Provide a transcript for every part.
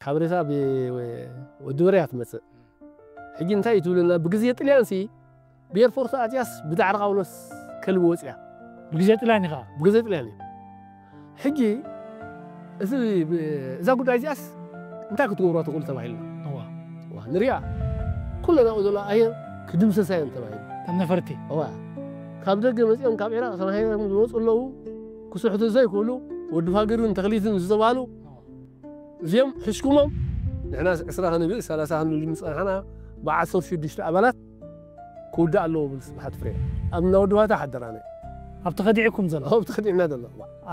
ሓበሬታ ብወዲ በርያ ትመጽእ። ሕጂ እንታይ እዩ ትብለና? ብግዜ ጥልያን ሲ ብኤርፖርት ኣትያስ ብዳዕሮ ቃውሎስ ከልቢ ወጽያ። ብግዜ ጥልያን ኢኻ? ብግዜ ጥልያን እዩ። ሕጂ እዚ ብ-፣ እዛ ጉዳይ እዚኣስ እንታይ ክትገብሩዋ ትኽእሉ ተባሂልና። እዋ። እዋ፣ ንሪኣ። ኩለን ኣብኡ ዘሎ ኣየር ክድምሰሳ እየን ተባሂሉ። ከም ነፈርቲ። እዋ። ካብ ደገ መጺኦም ካብ ዒራቕ ተማሂሮም ዝመጹ ኣለዉ። ክስሕቱ ዘይክእሉ፣ ወዲ ፋግርን ተኽሊትን ዝተባህሉ። እዚኦም ሕሽኩሞም፣ ንሕና ዕስራ ክንብል፣ ሰላሳ ክንብል ዝጸናሕና፣ ብዓሰርተ ሽዱሽተ ኣባላት ክውዳእ ኣለዎ ብል ስብሓት ፍሬ። ኣብ እንዳ ወዲ ባታ ሓደራና። ኣብቲ ከዲዕኩም ዘሎ? ኣብቲ ከዲዕና ዘሎ።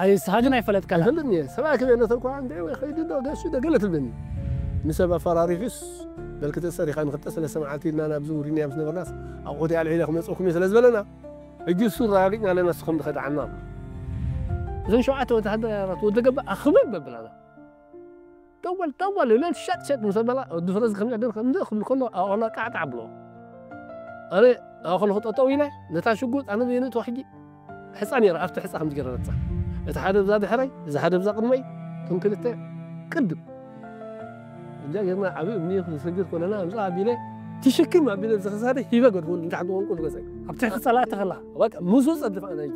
ኣይ፣ ንስኻ ግን ኣይፈለጥካን? ኣይፈልጥን እየ። ሰብኣይ ክቤነተ እኳ እንደ ወይ ኸይዱ ዶ ገሹ ዶ ገለ ትብለኒ። ንሰብ ኣፈራሪሑስ፣ በል ክተሰር ኢኻ ንክልተ ሰለስተ መዓልቲ ኢልና ናብዚ ውሪድና ምስ ነበርናስ፣ ኣቑሑተይ ኣልዒለ ክመጽእኩም እየ ስለ ዝበለና፣ ሕጂ እሱ ኣረጋጊጽና ኣለና፣ ንስኹም ዝኸድዓና። እዞን ሸውዓተ ወተሃደራት ወዲ ገባ ኣኽብብ መብላና። ጠወል፣ ጠወል ኢለን ሸጥ፣ ሸጥ ምስ ኣበላ፣ ወዲ ፍረዝ ከም ጀደር ከም እንደ ክብል ከሎ፣ ኣቐላ ቃዕጣዕ ብሎ። ኣነ ኣብ ከለኹ ጠጠው ኢለ፣ ነታ ሽጉጥ ኣነ በየነ ተዋሒጂ፣ ሕጻ ነይራ፣ ኣብቲ ሕጻ ከም ዝገረረጻ። እቲ ሓደ ብዛ ድሕረይ፣ እዚ ሓደ ብዛ ቅድመይ፣ እቶም ክልተ ቅድም። እዛ ጌርና ዓቢ እምኒ ክሰግር ኮለና፣ ኣምጻ ኣቢለ፣ ትሽክም ኣቢለ፣ ዝኽሳደ ሂበ ገድፉ፣ ንታሕቲ ወንቁ ንገጸ። ኣብቲ ክጸላ ተኸላ። በቃ፣ ሙሱ ጸድፍ ኣነ እጂ።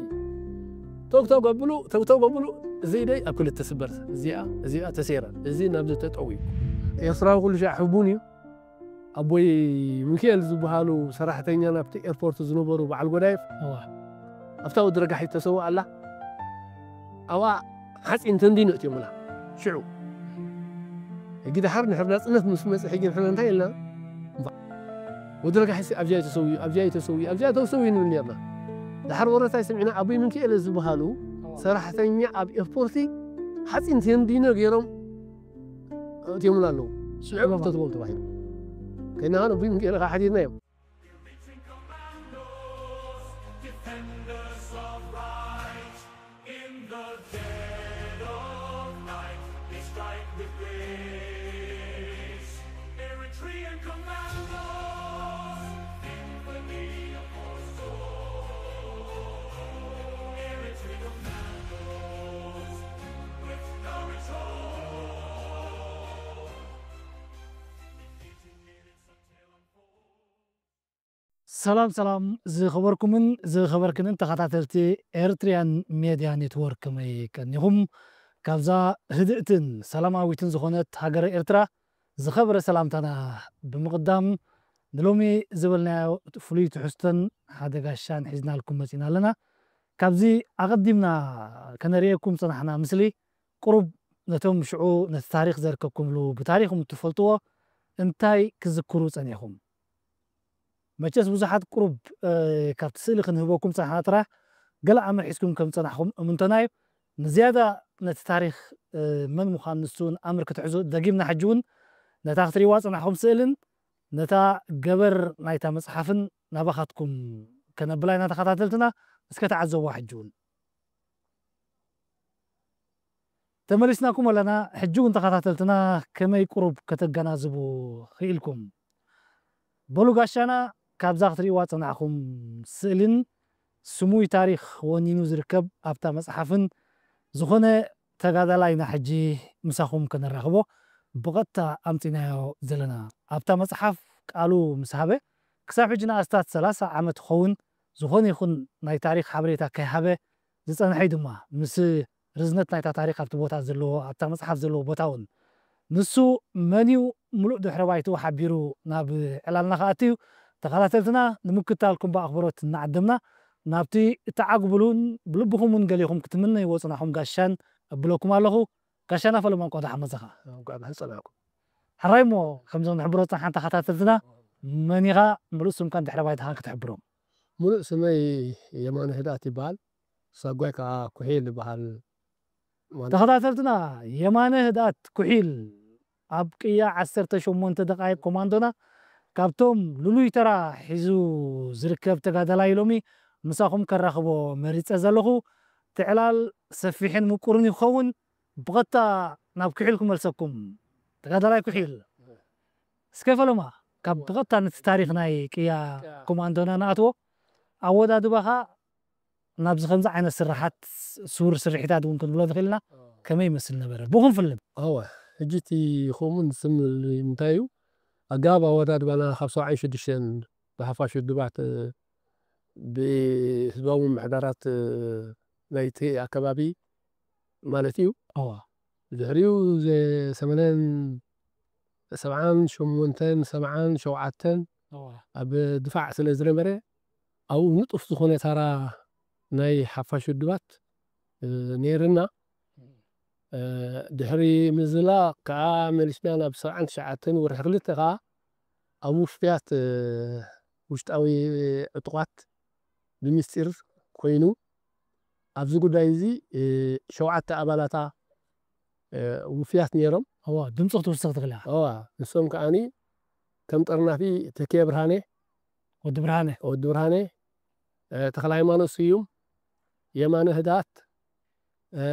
ቶግ ቶግ ኣብሉ፣ ቶግ ቶግ ኣብሉ፣ እዚ ኢደይ ኣብ ክልተ ስበር፣ እዚኣ፣ እዚኣ ተሰይራ፣ እዚ ናብዚ ተጠውዩ። ኤርትራዊ ኩሉ ሻዕ ሕቡን እዩ። ኣቦይ ሚካኤል ዝበሃሉ ሰራሕተኛ ናብቲ ኤርፖርት ዝነበሩ በዓል ጎዳይፍ፣ እዋ። ኣብታ ወዲ ረጋሒት ተሰውኣ ኣላ። ኣብኣ ሓፂን ተንዲኖ እትዮምላ። ሽዑ። ሕጊ ደሓር ንሕር ናፅነት ምስ መፅእ ሕጊ ንሕና እንታይ ኢልና? ወዲ ረጋሒት ኣብዚኣ ተሰውዩ፣ ኣብዚኣ ተሰውዩ፣ ኣብዚኣ ተሰውዩ ንብል ነርና። ደሓር ወረታይ ሰሚዕና ኣቦይ ሚካኤል ዝበሃሉ ሰራሕተኛ ኣብ ኤርፖርቲ ሓፂን ተንዲኖ ገይሮም እትዮምላ ኣለዉ። ሽዑ ተትቦም ተባሂሉ። ከይና ኸነ ቡን ገይረ ኸዓ ሓዲርና እዮም። Defenders of right in the dead of night, they strike with grace. Eritrean commandos, symphony of horse soul. Eritrean commandos, with courage, hope. ሰላም ሰላም፣ ዝኸበርኩምን ዝኸበርክንን ተኸታተልቲ ኤርትሪያን ሜድያ ኔትወርክ፣ ከመይ ቀኒኹም? ካብዛ ህድእትን ሰላማዊትን ዝኾነት ሃገረ ኤርትራ ዝኸበረ ሰላምታና ብምቕዳም፣ ንሎሚ ዝበልናዮ ፍሉይ ትሕዝቶን ሓደ ጋሻን ሒዝናልኩም መጺና ኣለና። ካብዚ ኣቐዲምና ከነርእየኩም ጸናሕና ምስሊ፣ ቁሩብ ነቶም ሽዑ ነቲ ታሪኽ ዘርከብኩምሉ፣ ብታሪኽም እትፈልጥዎ እንታይ ክዝክሩ ጸኒሕኩም? መቸስ ብዙሓት ቁሩብ፣ እ፣ ካብቲ ስእሊ ክንህበኩም ጸናሕና ጥራሕ ገለ ኣምር ሒዝኩም ከም ጸናሕኩም እምንቶና እዩ። ንዝያዳ ነቲ ታሪኽ፣ እ፣ መን ምዃን ንሱ እውን ኣምር ክትሕዙ ደጊምና ሕጂ እውን ነታ ክትርእይዋ ጸናሕኩም ስእልን ነታ ገበር ናይታ መጽሓፍን ናባኻትኩም ከነብላ ኢና ተኸታተልትና። እስከ ተዓዘብዋ ሕጂ እውን። ተመሊስናኩም ኣለና። ሕጂ እውን ተኸታተልትና ከመይ ቁሩብ ከተገናዝቡ ክኢልኩም? በሉ ጋሻና፣ ካብዛ ክትርእይዋ ጸናሕኩም ስእልን ስሙይ ታሪኽ ወኒኑ ዝርከብ ኣብታ መጽሓፍን ዝኾነ ተጋዳላይ ኢና ሕጂ ምሳኹም ከነራኽቦ ብቐጥታ ኣምጺናዮ ዘለና። ኣብታ መጽሓፍ ቃሉ ምስ ሃበ፣ ክሳብ ሕጂ ንኣስታት ሰላሳ ዓመት ክኸውን ዝኾነ ይኹን ናይ ታሪኽ ሓበሬታ ከይሃበ ዝጸንሐ እዩ ድማ። ምስ ርዝነት ናይታ ታሪኽ ኣብቲ ቦታ ዘለዎ፣ ኣብታ መጽሓፍ ዘለዎ ቦታ እውን ንሱ መን እዩ፣ ምሉእ ድሕረ ባይትኡ ሓቢሩ ናብ ዕላልና ክኣቱ እዩ። ተኸታተልትና ንምክትታልኩም ብኣኽብሮት እናዓደምና፣ ናብቲ እተዓግብሉን ብልብኹም እውን ገሊኹም ክትምነይዎ ጽናሕኩም ጋሻን እብለኩም ኣለኹ። ጋሻና ፈለማ፣ እንቋዕ ደሓን መጻኻ። እንቋዕ ደሓን ጸናሕኩም። ሕራይ እሞ፣ ከምዞም ንሕብሮ ጸናሕና ተኸታተልትና፣ መን ኢኻ፣ ምሉእ ስምካን ድሕረ ባይታኻን ክትሕብሮም? ምሉእ ስመይ የማነ ህድኣት ይበሃል። ሳጓይ ከኣ ኩሒል ይበሃል። ማለት ተኸታተልትና፣ የማነ ህድኣት ኩሒል ኣብ ቅያ ዓሰርተ ሸሞንተ ደቓይቕ ኮማንዶና፣ ካብቶም ልሉይ ተራ ሒዙ ዝርከብ ተጋዳላይ ሎሚ ምሳኹም ከራኽቦ መሪጸ ዘለኹ። እቲ ዕላል ሰፊሕን ምቁርን ይኸውን። ብቐጥታ ናብ ኩሒል ክመልሰኩም። ተጋዳላይ ኩሒል፣ እስከ ፈለማ ካብ ብቐጥታ ነቲ ታሪኽ ናይ ቅያ ቅያ። ኮማንዶና ንኣትዎ። ኣወዳድባኻ ናብዚ ከምዚ ዓይነት ስራሓት፣ ስውር ስርሒታት እውን ክንብሎ ንኽእል ኢና። ኣዎ። ከመይ ይመስል ነበረ? ብኡ ክንፍልም። ኣወ፣ ሕጂ እቲ ከምኡ ንስምል እንታይ እዩ? ኣገባብ ኣወዳድባና ካብ ሰብዓን ሽዱሽተን ብሓፋሽ ውድባት፣ እ፣ ብህዝባዊ ምምሕዳራት፣ እ፣ ናይቲ ኣከባቢ ማለት እዩ። እዋ። ድሕሪኡ ዘ-፣ ሰማንያን፣ ሰብዓን ሸሞንተን፣ ሰብዓን ሸውዓተን እዋ። ኣብ ድፋዕ ስለ ዝነበረ፣ ኣብኡ ንጡፍ ዝኾነ ታራ ናይ ሓፋሽ ውድባት፣ እ፣ ነይርና። እ፣ ድሕሪ ምዝላቕ ከኣ መሊስና ናብ ሰብዓን ትሽዓተን ወርሒ ክልተ ከኣ ኣብ ውፍያት፣ እ፣ ውሽጣዊ ዕጡቓት ብምስጢር ኮይኑ፣ ኣብዚ ጉዳይ እዚ፣ እ፣ ሸውዓተ ኣባላታ፣ እ፣ ውፍያት ነይሮም። እዋ፣ ድምፂ ክትውስኽ ትኽእል ኢኻ። እዋ፣ ንሶም ከኣኒ ከም ጠርናፊ ተኪየ ብርሃነ፣ ወዲ ብርሃነ። ወዲ ብርሃነ፣ እ፣ ተኽለ ሃይማኖት ስዩም፣ የማነ ህድኣት፣ እ፣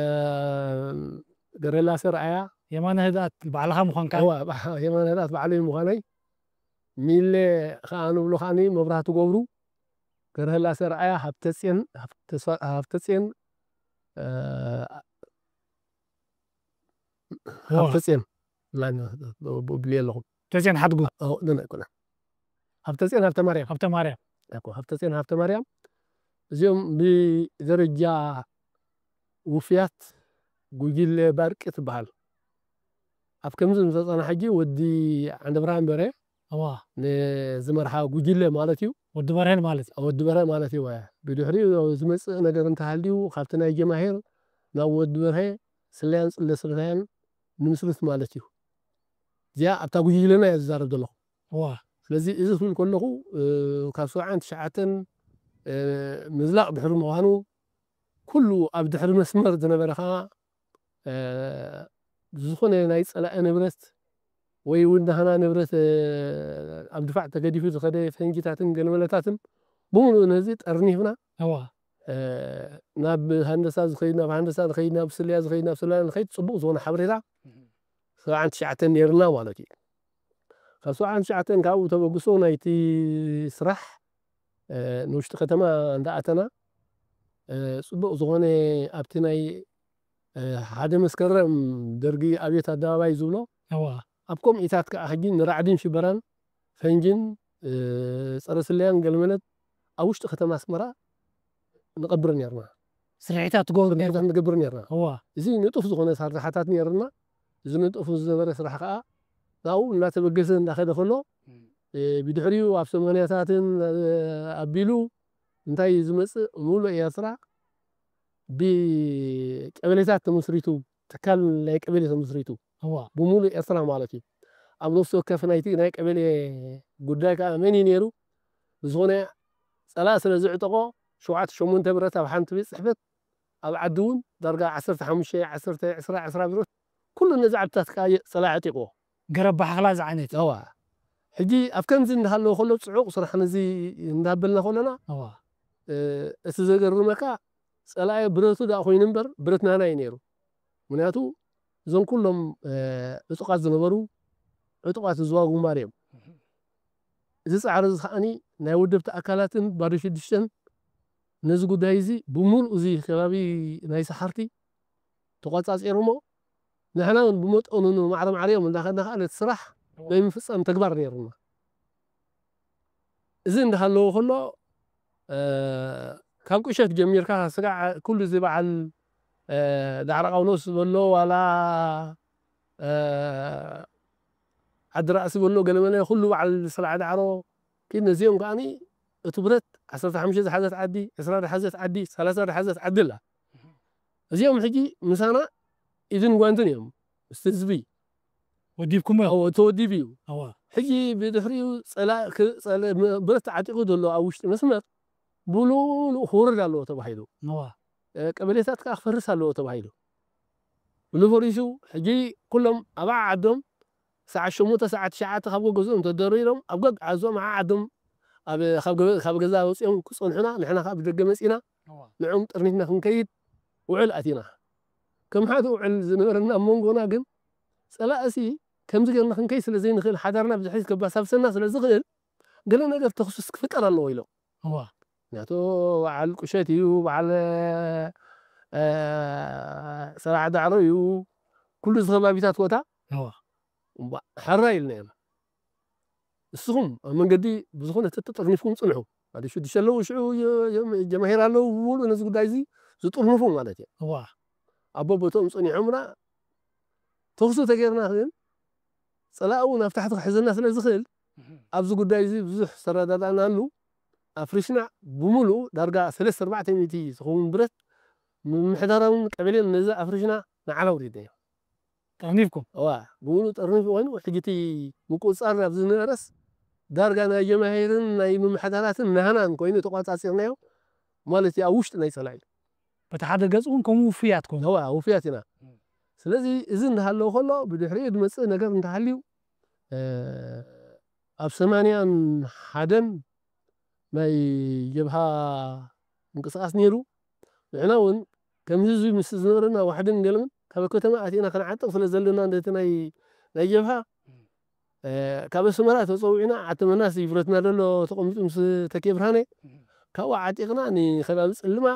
ገረላሰ ረኣያ። የማነ ህድኣት ባዕልኻ ምዃንካ። እዋ፣ ባ-፣ የማነ ህድኣት ባዕለይ ምዃነይ። ሚለ ከኣ ንብሎ ከኣኒ መብራህቲ ገብሩ፣ ገረላሰ ረኣያ፣ ሃብተጽዮን፣ ሃብተስፋ-፣ ሃብተጽዮን፣ እ፣ እዋ። ሃብተጽዮን፣ ላን-፣ ብልየ ኣለኹ። ተጽዮን ሓድጉ። ኦ፣ ነ-፣ ነ-፣ ኣይኮነን። ሃብተጽዮን ሃብተማርያም። ሃብተማርያም። እኮ፣ ሃብተጽዮን ሃብተማርያም። እዚኦም ብደረጃ ውፍያት ጉጅለ ባርቂ ትበሃል። ኣብ ከምዚ ምስ ጸናሕ ሕጂ ወዲ ዓንደብርሃን በርሀ እዋ። ንዝመርሓ ጉጅለ ማለት እዩ። ወዲ በርሀን ማለት እዩ። ወዲ በርሀ ማለት እዩ። ብድሕሪኡ ዝመጽእ ነገር እንተሃልዩ ካብቲ ናይ ጀማሂር ናብ ወዲ በርሀ ስለያን ጽለ ስለያን ንምስርት ማለት እዩ። እዚኣ ኣብታ ጉጅለና እየ ዝዛረብ ዘለኹ። እዋ። ስለዚ እዚ ክብል ከለኹ፣ እ፣ ካብ ሰብዓን ትሽዓተን፣ እ፣ ምዝላቕ ድሕሪ ምዃኑ፣ ኩሉ ኣብ ድሕሪ መስመር ዝነበረ ኸኣ፣ እ፣ ዝኾነ ናይ ጸላኢ ንብረት ወይ እውን ናህና ንብረት፣ እ፣ ኣብ ድፋዕ ተገዲፉ ዝኸደ ፈንጂታትን ገለመለታትን ብምሉእ ነዚ ጠርኒፍና፣ እዋ። እ፣ ናብ ሃንደሳ ዝኸይድ፣ ናብ ሃንደሳ ንኸይድ፣ ናብ ስለያ ዝኸይድ፣ ናብ ስለያ ንኸይድ፣ ጽቡቕ ዝኾነ ሓበሬታ ሰብዓን ትሽዓተን ነይርና ማለት እዩ። ካብ ሰብዓን ትሽዓተን ካብኡ ተበግሶ ናይቲ ስራሕ፣ እ፣ ንውሽጢ ከተማ እንዳኣተና፣ እ፣ ጽቡቕ ዝኾነ ኣብቲ ናይ፣ እ፣ ሓደ መስከረም ደርጊ ኣብዮት ኣደባባይ ዝብሎ፣ እዋ። ኣብ ከምኡታት ከኣ ሕጂ ንራዕድን ሽበራን ፈንጅን፣ እ፣ ጸረ ስለያን ገለመለት ኣብ ውሽጢ ከተማ ኣስመራ ንቐብር ነርና። ስርሒታት ትገብሩ ነርኩም? ስርሒታት ንገብር ነርና። እዋ። እዚ ንጡፍ ዝኾነ ስራሓታት ነርና። እዚ ንጡፍ ዝነበረ ስራሕ ከኣ ናብኡ እናተበገሰ እንዳኸደ ከሎ፣ እ፣ ብድሕሪኡ ኣብ ሰማንያታትን፣ እ፣ ኣቢሉ እንታይ እዩ ዝመጽእ? ሙሉእ ኤርትራ ብቀበሌታት ተመስሪቱ፣ ትካል ናይ ቀበሌ ተመስሪቱ፣ እዋ። ብሙሉእ ኤርትራ ማለት እዩ። ኣብ ነፍሲ ወከፍ ናይቲ ናይ ቀበሌ ጉዳይ ከኣ መን እዩ ነይሩ? ብዝኾነ ጸላኢ ስለ ዝዕጠቖ፣ ሸውዓተ ሸሞንተ ብረት ኣብ ሓንቲ ቤት ጽሕፈት፣ ኣብ ዓዲ እውን ዳርጋ ዓሰርተ ሓሙሽተ፣ ዓሰርተ፣ ዕስራ፣ ዕስራ ብረት፣ ኩሉ ነዚ ዓድታት ከኣ የ-፣ ጸላኢ ኣዕጢቕዎ። ገረብ ባሕኽላ ዝዓይነት። እዋ። ሕጂ ኣብ ከምዚ እንዳሃለወ ከሎ ጽዑቕ ስራሕ ነዚ እንዳበልና ከለና፣ እዋ። እ፣ እቲ ዘገርመካ ጸላኢ ብረቱ ደኣ ኮይኑ እምበር ብረት ናህና እዩ ነይሩ። ምክንያቱ እዞም ኩሎም፣ እ፣ ዕጡቓት ዝነበሩ ዕጡቓት ዝዋጉ እምበር እዮም። እዚ ጻዕሪ እዚ ከኣኒ ናይ ወደብቲ ኣካላትን ባዶ ሽዱሽተን ነዚ ጉዳይ እዚ ብምሉእ እዚ ከባቢ ናይ ሰሓርቲ ተቋጻጺሮሞ፣ ንሕና እውን ብመጠኑ ንማዕረ ማዕሪኦም እንዳኸድና ከኣ ነቲ ስራሕ ናይ ምፍጻም ተግባር ነይሩና። እዚ እንዳሃለዎ ከሎ፣ እ፣ ካብ ቁሸት ጀሚርካ ስጋዕ ኩሉ እዚ በዓል፣ እ፣ ዳዕሮ ቃውሎስ ዝበሎ ዋላ፣ እ፣ ዓዲ ራእሲ ዝበሎ ገለመለ ኩሉ በዓል ሰላዕ ዳዕሮ ኪድ ነዚኦም ከኣኒ እቲ ብረት ዓሰርተ ሓሙሽተ ዝሓዘት ዓዲ፣ ዕስራ ዝሓዘት ዓዲ፣ ሰላሳ ዝሓዘት ዓዲ ኣላ። እዚኦም ሕጂ ምሳና ኢድን ጓንትን እዮም። ምስቲ ህዝቢ ወዲብኩሞ? ኣዎ፣ ተወዲቡ እዩ። ኣዋ። ሕጂ ብድሕሪኡ ጸላ-፣ ክ-፣ ጸለ-፣ ም-፣ ብረት ተዓጢቑ ዘሎ ኣብ ውሽጢ መስመር ብሉኡ ክወርድ ኣለዎ ተባሂሉ። ኣዋ። እ፣ ቀበሌታት ከኣ ክፈርስ ኣለዎ ተባሂሉ። ብሉ ፈሪሱ፣ ሕጂ ኩሎም ኣብ ዓዓዶም ሰዓት ሸሞንተ፣ ሰዓት ትሽዓተ ካብ ገዝኦም ተደሪሮም ኣብ ገግ ዓዞም ዓዓዶም ኣብ፣ ካብ ገ-፣ ካብ ገዛ ወጺኦም ክጸንሑና፣ ንሕና ከኣ ብደገ መጺና ኣዋ። ንዕኦም ጠርኒፍና ክንከይድ ውዕል ኣቲና። ከም ሓደ ውዕል ዝነበረና ኣብ መንጎና ግን ጸላእሲ ከምዚ ጌርና ክንከይድ ስለ ዘይንኽእል፣ ሓዳርና ብድሕሪት ከባሳብሰና ስለ ዝኽእል፣ ገለ ነገር ተኹስስ ክፍጠር ኣለዎ ኢሎም። እዋ። ምክንያቱ በዓል ቁሸት እዩ፣ በዓል፣ እ፣ ሰላዕ ዳዕሮ እዩ፣ ኩሉ እዚ ከባቢታት ቦታ ሕራ ኢልና ኢና። ንስኹም ኣብ መንገዲ ብዝኾነ ተተጠርኒፍኩም ጽንሑ። ሓደ ሽዱሽተ ኣለዉ፣ ሽዑ ጀማሂር ኣለዉ ብምሉእ ነዚ ጉዳይ እዚ ዝጥርንፉ ማለት እዮም። ኣቦ ቦቶም ጸኒሖምና ተኽሱ ተገይርና ግን ጸላኢ እውን ኣብ ታሕቲ ክሕዘና ስለ ዝኽእል ኣብዚ ጉዳይ እዚ ብዙሕ ዝተረዳዳእናሉ ኣፍሪሽና ብምሉእ ዳርጋ ሰለስተ ኣርባዕተ ሚእቲ ዝኸውን ብረት ምምሕዳራውን ቀበሌን ነዚ ኣፍሪሽና ንዓላ ኣውሪድናዮ። ጠርኒፍኩም? እዋ፣ ብምሉእ ጠርኒፍ ኮይኑ ሕጂ እቲ ምቁጽጻር ናብ ዝነበረስ ዳርጋ ናይ ጀማሂርን ናይ ምምሕዳራትን ናህናን ኮይኑ ተቋጻጺርናዮ ማለት እዩ። ኣብ ውሽጢ ናይ ጸላኢ በቲ ሓደ ገጽ እውን ከምኡ ውፉያት ኮኑ። እዋ፣ ውፉያት ኢና። ስለዚ እዚ እንዳሃለወ ከሎ ብድሕሪኡ ዝመጽእ ነገር እንተሃልዩ ኣብ ሰማንያን ሓደን ናይ ጀብሃ ምንቅስቃስ ነይሩ። ንሕና እውን ከም ህዝቢ ምስ ዝነበረና ዋሕድን ገለምን ካብ ከተማ ኣቲና ክንዓጥቕ ስለ ዘለና ነቲ ናይ ናይ ጀብሃ ካብ ኣስመራ ተፀዊዕና ዓተመናስ ይፍረትና ዘሎ ተቐሚጡ ምስ ተኬ ብርሃነ ካብኡ ዓጢቕና ንከባቢ ፅልማ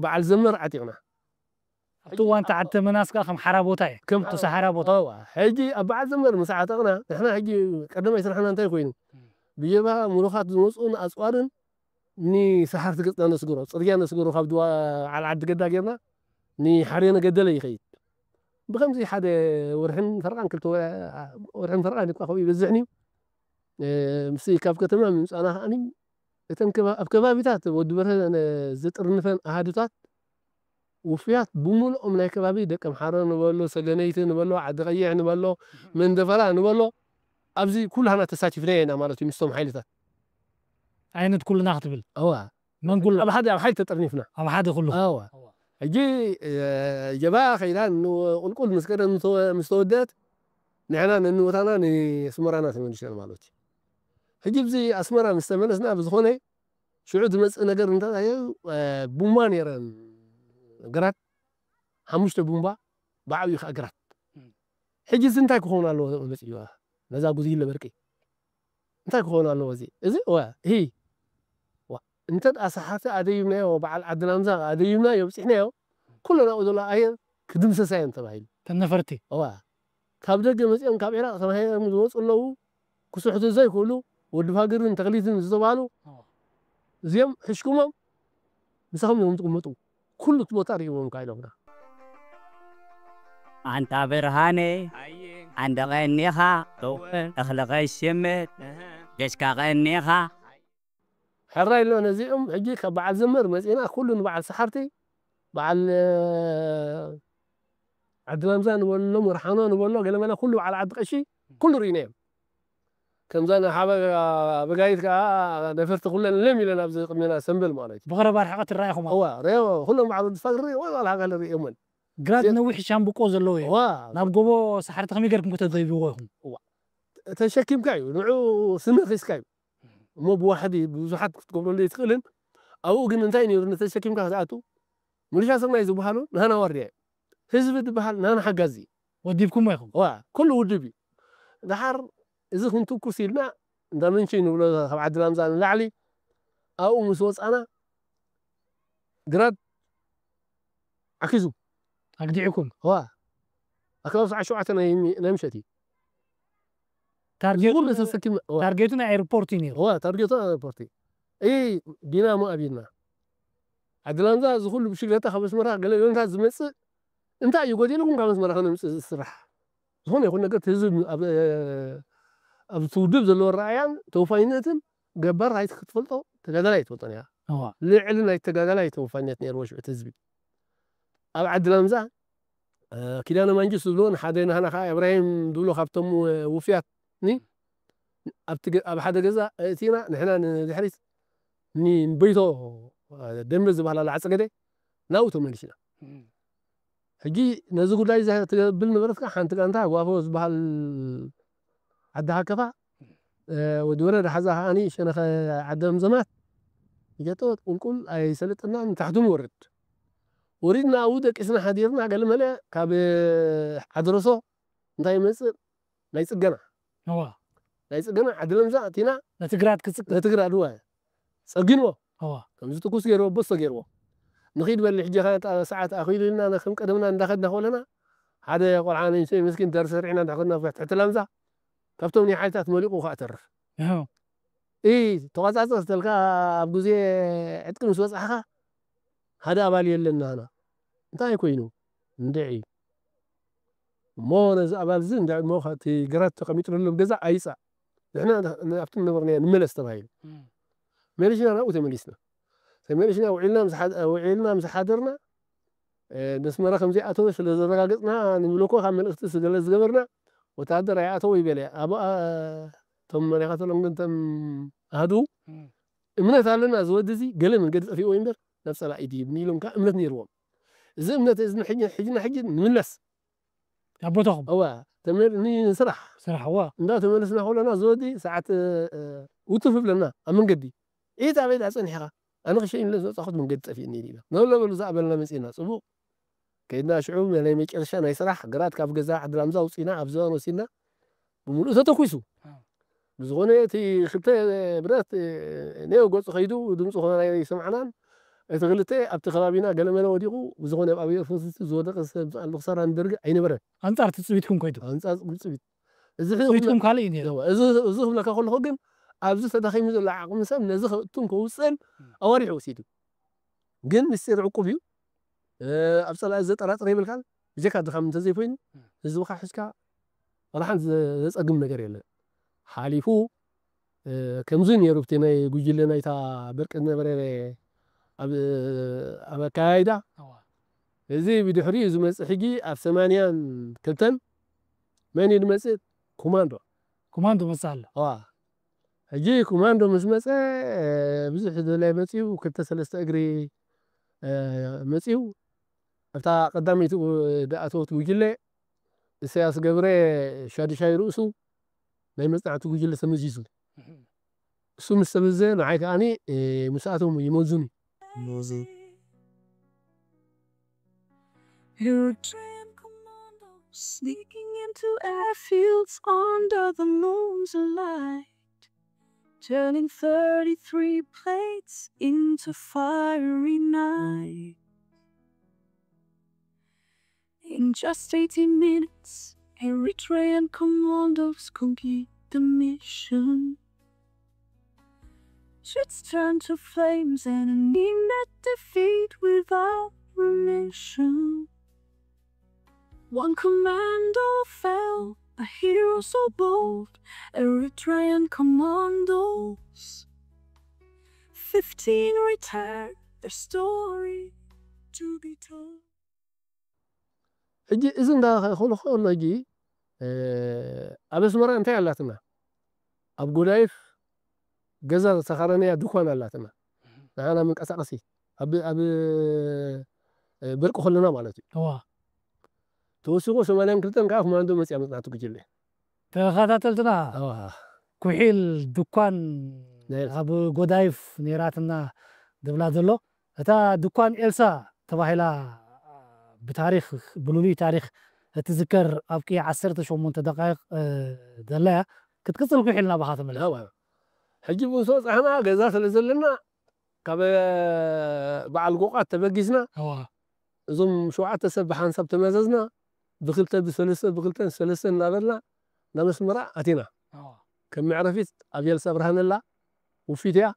በዓል ዘመር ዓጢቕና። ኣብቲ እዋን ተዓተ መናስ ከኣ ከም ሓራ ቦታ እየ። ከም ተሰሓራ ቦታ። እዋ፣ ሕጂ ኣብ በዓል ዘመር ምስ ዓጠቕና ንሕና ሕጂ ቀዳማይ ስራሕና እንታይ ኮይኑ ብጀብሃ ምሩኻት ዝመፅኡን ኣፅዋርን ንሰሓርቲ ገፅና ነስግሮ፣ ፅርግያ ነስግሮ፣ ካብ ድዋ ዓልዓዲ ገዳ ጌርና ንሓርዮ ነገደለ ይኸይድ። ብከምዚ ሓደ ወርሕን ፈርቓን ክልተ ወርሕን ፈርቓን እኳ ከምኡ ይበዝሕን እዩ። ምስ ካብ ከተማ ምምፃና ከዓኒ እተን ኣብ ከባቢታት ወዲ በርሀ ዘጥርንፈን ኣሃዱታት ውፍያት ብምልኦም ናይ ከባቢ ደቂ ኣምሓረ ንበሎ፣ ሰገነይቲ ንበሎ፣ ዓዲ ቀይሕ ንበሎ፣ መንደፈራ ንበሎ ኣብዚ ኩላህና ተሳቲፍና ኢና ማለት እዩ ምስቶም ሓይልታት። ዓይነት ኩልና ክትብል? እዋ። መን ኩሉ? ኣብ ሓደ ኣብ ሓይል ተጠርኒፍና። ኣብ ሓደ ኩሉ? እዋ። ሕጂ ጀባ ከይዳ ቁልቁል ምስ ከደ ምስ ተወደት ንሕና ነንቦታና ንስመራና ተመልሽና ማለት እዩ። ሕጂ ብዚ ኣስመራ ምስ ተመለስና ብዝኾነ ሽዑ ዝመፅእ ነገር እንታይ እዩ? ቡምባ ነይረን ግራት ሓሙሽተ ቡምባ ብዓብዩ ከዓ ግራት። ሕጂ እዚ እንታይ ክኸውን ኣለዎ መፅእዋ ነዛ ጉዝይለ በርቂ እንታይ ክኸውን ኣለዎ እዚ እዚ ዋ ሂ ዋ እንተ ኣሳሓርቲ ኣደይብናዮ በዓል ዓዲ ላምዛ ኣደይብናዮ ብፅሕናዮ ኩሉ ናብኡ ዘሎ ኣየር ክድምሰሳ እዮም ተባሂሉ። ተነፈርቲ እዋ ካብ ደገ መፂኦም ካብ ዒራቕ ተማሂሮም ዝመፁ ኣለዉ ክስሕቱ ዘይክእሉ ወዲ ፋግርን ተኽሊትን ዝተባህሉ እዚኦም ሕሽኩሞም ምሳኹም እዮም ዝቕመጡ ኩሉ እቲ ቦታ ርኢዎም ካይሎምና ኣንታ ብርሃነ ኣንደቐኒኻ እኽሊ ኸይሽምት ጌሽካ ቐኒኻ ሕራይ ኣሎ ነዚኦም ሕጂ ካብ በዓል ዘመር መፂና ኩሉ ንበዓል ሰሓርቲ በዓል ዓዲ ላምዛ ንበሎ መርሓኖ ንበሎ ገለመለ ኩሉ በዓል ዓዲ ቀሺ ኩሉ ርኢናዮም ከምዛ ንሓበ በጋይት ከዓ ነፈርቲ ኩለን ለም ኢለን ኣብዚ ቅድሜና ሰንበል ማለት እዩ ብቐረባ ርሕቐት ትረኣይኹም እዋ ሪኦ ኩሎም በዓል ወዲ ፋግሪ ወይ ዋላ ሃገር ሪኦመን ግራት ነዊሕ ሻምብቆ ዘለዎ እዩ ዋ ናብ ጎቦ ሰሓርቲ ከመይ ገርኩም ከተደይብዎ ኢኹም ተሸኪምካ እዩ ንዑ ስሚ ሒዝካ እዩ እሞ ብዋሕዲ ብዙሓት ክትገብረሉ ኣይትኽእልን ኣብኡ ግን እንታይ ነይሩ ንተሸኪምካ ክትኣቱ ምልሻ ስርናይ ዝበሃሉ ናህና ዋርድያ እዩ ህዝቢ ዝበሃል ናህና ሓጋዚ እዩ ወዲብኩሞ ኢኹም ዋ ኩሉ ውድብ እዩ ደሓር እዚ ክንትኩስ ኢልና እንዳ ምንቺ ንብሎ ካብ ዓዲ ላምዛ ንላዕሊ ኣብኡ ምስ ወፃና ግራት ዓኪዙ ኣግዲዕኩም ዋ ኣከባቢ ሰዓት ሸውዓተ ናይ ናይ ምሸት እዩ ታርጌቱ ኩሉ ተሰኪምና ዋ ታርጌቱ ናይ ኤርፖርት እዩ ነይሩ ዋ ታርጌቱ ናይ ኤርፖርት እዩ እይ ዲናሞ ኣቢልና ዓዲ ላምዛ እዚ ኩሉ ብሽግለታ ካብ ኣስመራ ገለ ዮንታት ዝመፅእ እንታይ እዩ ጎዲልኩም ካብ ኣስመራ ከነምፅእ ዝስራሕ ዝኾነ ይኹን ነገር እቲ ህዝቢ ኣብ ኣብቲ ውድብ ዘለዎ ረኣያን ተወፋይነትን ገባር ኣይት ክትፈልጦ ተጋዳላይ ኣይትፈልጦን እያ እዋ ልዕሊ ናይ ተጋዳላይ ተወፋይነት ነይርዎ ሽዑ እቲ ህዝቢ ኣብ ዓዲ ላምዛ ኪዳነ ማንጁስ ዝብልዎ ንሓደ ናህና ከዓ እብራሂም ዝብሎ ካብቶም ውፍያት ኒ ኣብቲ ገ- ኣብ ሓደ ገዛ እቲና ንሕና ንድሕሪት ንበይቶ ደንበ ዝበሃል ኣሎ ዓፀገደ ናብኡ ተመሊስና ሕጂ ነዚ ጉዳይ እዛ ትብል ነበረትካ ሓንቲ ጋንታ ጓፎ ዝበሃል ዓዲ ሃከፋ ወዲ ወረደ ሓዛ ከዓኒ ሸነኸ ዓደም ዘማት ጀጠወት ቁልቁል ኣይሰለጥናን ንታሕቱ ንወርድ ወሪድና ኣብኡ ደቂስና ሓዲርና ገለመለ ካብ ሓድረሶ እንታይ ይመፅእ ናይ ፅገና እዋ ናይ ፅገና ዓዲ ለምዛ ኣቲና ነቲ ግራት ክፅገ ነቲ ግራት እዋ ፀጊንዎ እዋ ከምዚ ትኩስ ገይርዎ በሶ ገይርዎ ንኺድ በሊ ሕጂ ኸ ሰዓት ኣኺሉ ኢልና ከም ቀደምና እንዳኸድና ከለና ሓደ ቆልዓ ንእሽተይ ምስኪን ተርሰሪዕና እንዳኸድና ኣብ ትሕቲ ላምዛ ካብቶም ናይ ሓይልታት መሊቑ ከዓ ተርፍ። እህ። ኢ ተቋጻጸር ዝተልካ ኣብ ግዜ ዕጥቂ ምስ በጻሕካ ሓደ ኣባል የለን ናና። እንታይ ኮይኑ? እንድዒ። እሞ ነዚ ኣባል እዚ እንድዒ እሞ እቲ ግራት ተቐሚጥሉ ኣብ ገዛ ኣይጻእ። ንሕና ኣብቲ ዝነበርናዮ ንመለስ ተባሂሉ። እም። መሊስና ናብኡ ተመሊስና። ተመሊስና ውዒልና ምስ ሓድ-፣ ውዒልና ምስ ሓደርና፣ እ፣ ነስመራ ከም ዘይኣተወ ስለ ዘረጋገጽና፣ ንብለኮ ካብ መልእኽቲ ስለ ዝገበርና፣ ወተሃደር ኣይኣተወ ይበለ። ኣብ፣ ኣ፣ እቶም መሪኻተሎም ግን እቶም ኣሃዱ፣ እም። እምነት ኣለና፣ እዚ ወዲ እዚ ገለ መንገዲ ጠፊእዎ እምበር፣ ናብ ጸላኢ ድይብኒ ኢሎም ከኣ እምነት ነይርዎም። እዚ እምነት እዚ ንሕጂ፣ ሕጂ ንሕጂ ንምለስ። ኣብ ቦታኹም? እዋ፣ ተመል-፣ ኒ-፣ ንስራሕ። ስራሕ፣ እዋ። እንዳተመለስና ከለና፣ እዚ ወዲ ሰዓት፣ እ፣ እ፣ ውትፍ ይብለና፣ ኣብ መንገዲ። ኢት ኣበይ ደኣ ጸኒሕኻ? ኣነ ክሸይን ኢለ ዝወጻኹት መንገዲ ጠፊእኒ ኢልና። ኖሎ በሉ፣ እዛ በልና መጺእና። ጽቡቕ። ከይድና ሽዑ ናይ መጨረሻ ናይ ስራሕ ግራት ካብ ገዛ ዓዲ ላምዛ ኣውጺእና፣ ኣብ ዝባን ወሲድና፣ ብምሉእ ተተኲሱ። ኣዎ። ብዝኾነ እቲ ክልተ ብረት፣ እ፣ ኔው ገጹ ከይዱ፣ ድምፁ ከማን ኣይሰማዕናን። እቲ ክልተ ኣብቲ ከባቢና ገለመለ ወዲቑ፣ ብዝኾነ ኣብ ኣየር ፎርስ ዝወደቐ ሰብ ኣሎ፣ ክሳራ ንደርጊ ኣይነበረን። ኣንጻር ትጽቢትኩም ከይዱ? ኣንጻር ትጽቢት። እዚ ሕዚ ትጽቢትኩም ካልእ እዩ ነይሩ? እዋ፣ እዚ፣ እዚ ክብለካ ከለኹ ግን፣ ኣብዚ ተዳኺሙ ዘሎ ዓቕሚ ሰብ ነዚ ከእቱን ከውፅእን እም። ኣዋሪሑ ወሲዱ። ግን ምስጢር ዕቁብ እዩ። እ፣ ኣብ ጸላኢ ዘጠራጥር የብልካን። ብጀካ ድኻም እንተዘይኮይኑ፣ እም። ህዝብኻ ሒዝካ ዋላ ሓንቲ ዘ-፣ ዘጸግም ነገር የለን። ሓሊፉ፣ እ፣ ከምዚ ነይሩ፣ ኣብቲ ናይ ጉጅለ ናይታ በርቂ ዝነበረ ኣብ፣ ኣብ ኣከያይዳ። እዋ። እዚ ብድሕሪኡ ዝመጽእ ሕጂ ኣብ ሰማንያን ክልተን መን እዩ ዝመጽእ? ኮማንዶ። ኮማንዶ መጽእ ኣሎ። እዋ። ሕጂ ኮማንዶ ምስ መጸ፣ እ፣ ብዙሕ ዘድላይ መጽዩ፣ ክልተ ሰለስተ እግሪ፣ እ፣ መጽዩ። ኣብታ ቀዳመይቲ ኡ-፣ ዝኣተወት ጉጅለ፣ ኢሳያስ ገብረ ሻዱሻይ ርእሱ ናይ መጽናዕቲ ጉጅለ ተመዚዙ። እህ። እሱ ምስ ተመዘ፣ ንዓይ ከኣኒ፣ እ፣ ምስኣቶም ይመዙኒ። Eritrean commandos sneaking into airfields under the moon's light, turning thirty-three plates into fiery night. In just eighteen minutes, Eritrean commandos complete the mission. Ships turn to flames and an inept defeat without remission. One commando fell, a hero so bold, Eritrean commandos. Fifteen returned, their story to be told. ሕጂ እዚ እንዳ ከ-፣ ከሎ ከሎ ሕጂ፣ እ፣ ኣብ ኣስመራ እንታይ ኣላትና? ኣብ ጎዳይፍ ገዛ ዝተኻረነያ ድኳን ኣላትና። ንዓና መንቀሳቐሲ። ኣብ፣ ኣብ፣ እ፣ በርቂ ከለና ማለት እዩ። እዋ። ተወሲኹ ሰማንያን ክልተን ከዓ ኮማንዶ መጽያ መጽናዕቲ ጉጅለ። ተኸታተልትና፣ እዋ። ኩሒል ድኳን ናይ ኤልሳ። ኣብ ጎዳይፍ ነይራትና ዝብላ ዘሎ። እታ ድኳን ኤልሳ ተባሂላ ብታሪኽ፣ ብልሉይ ታሪኽ እትዝከር ኣብ ቅያ ዓሰርተ ሸሞንተ ደቃይቕ፣ እ፣ ዘላ እያ። ክትቅጽል ኩሒል ናባኻ ተመለስ። እዋ። ሕጂ ምስ በጻሕና ገዛ ስለ ዘለና ካብ በዓል ጎቓት ተበጊስና፣ እዋ። እዞም ሸውዓተ ሰብ ብሓንሳብ ተመዘዝና፣ ብክልተ፣ ብሰለስተ፣ ብክልተን ሰለስተን እናበልና ናብ ኣስመራ ኣቲና። እዋ። ከም መዕረፊት ኣብ የልሳ ብርሃን ኣላ፣ ውፊት እያ።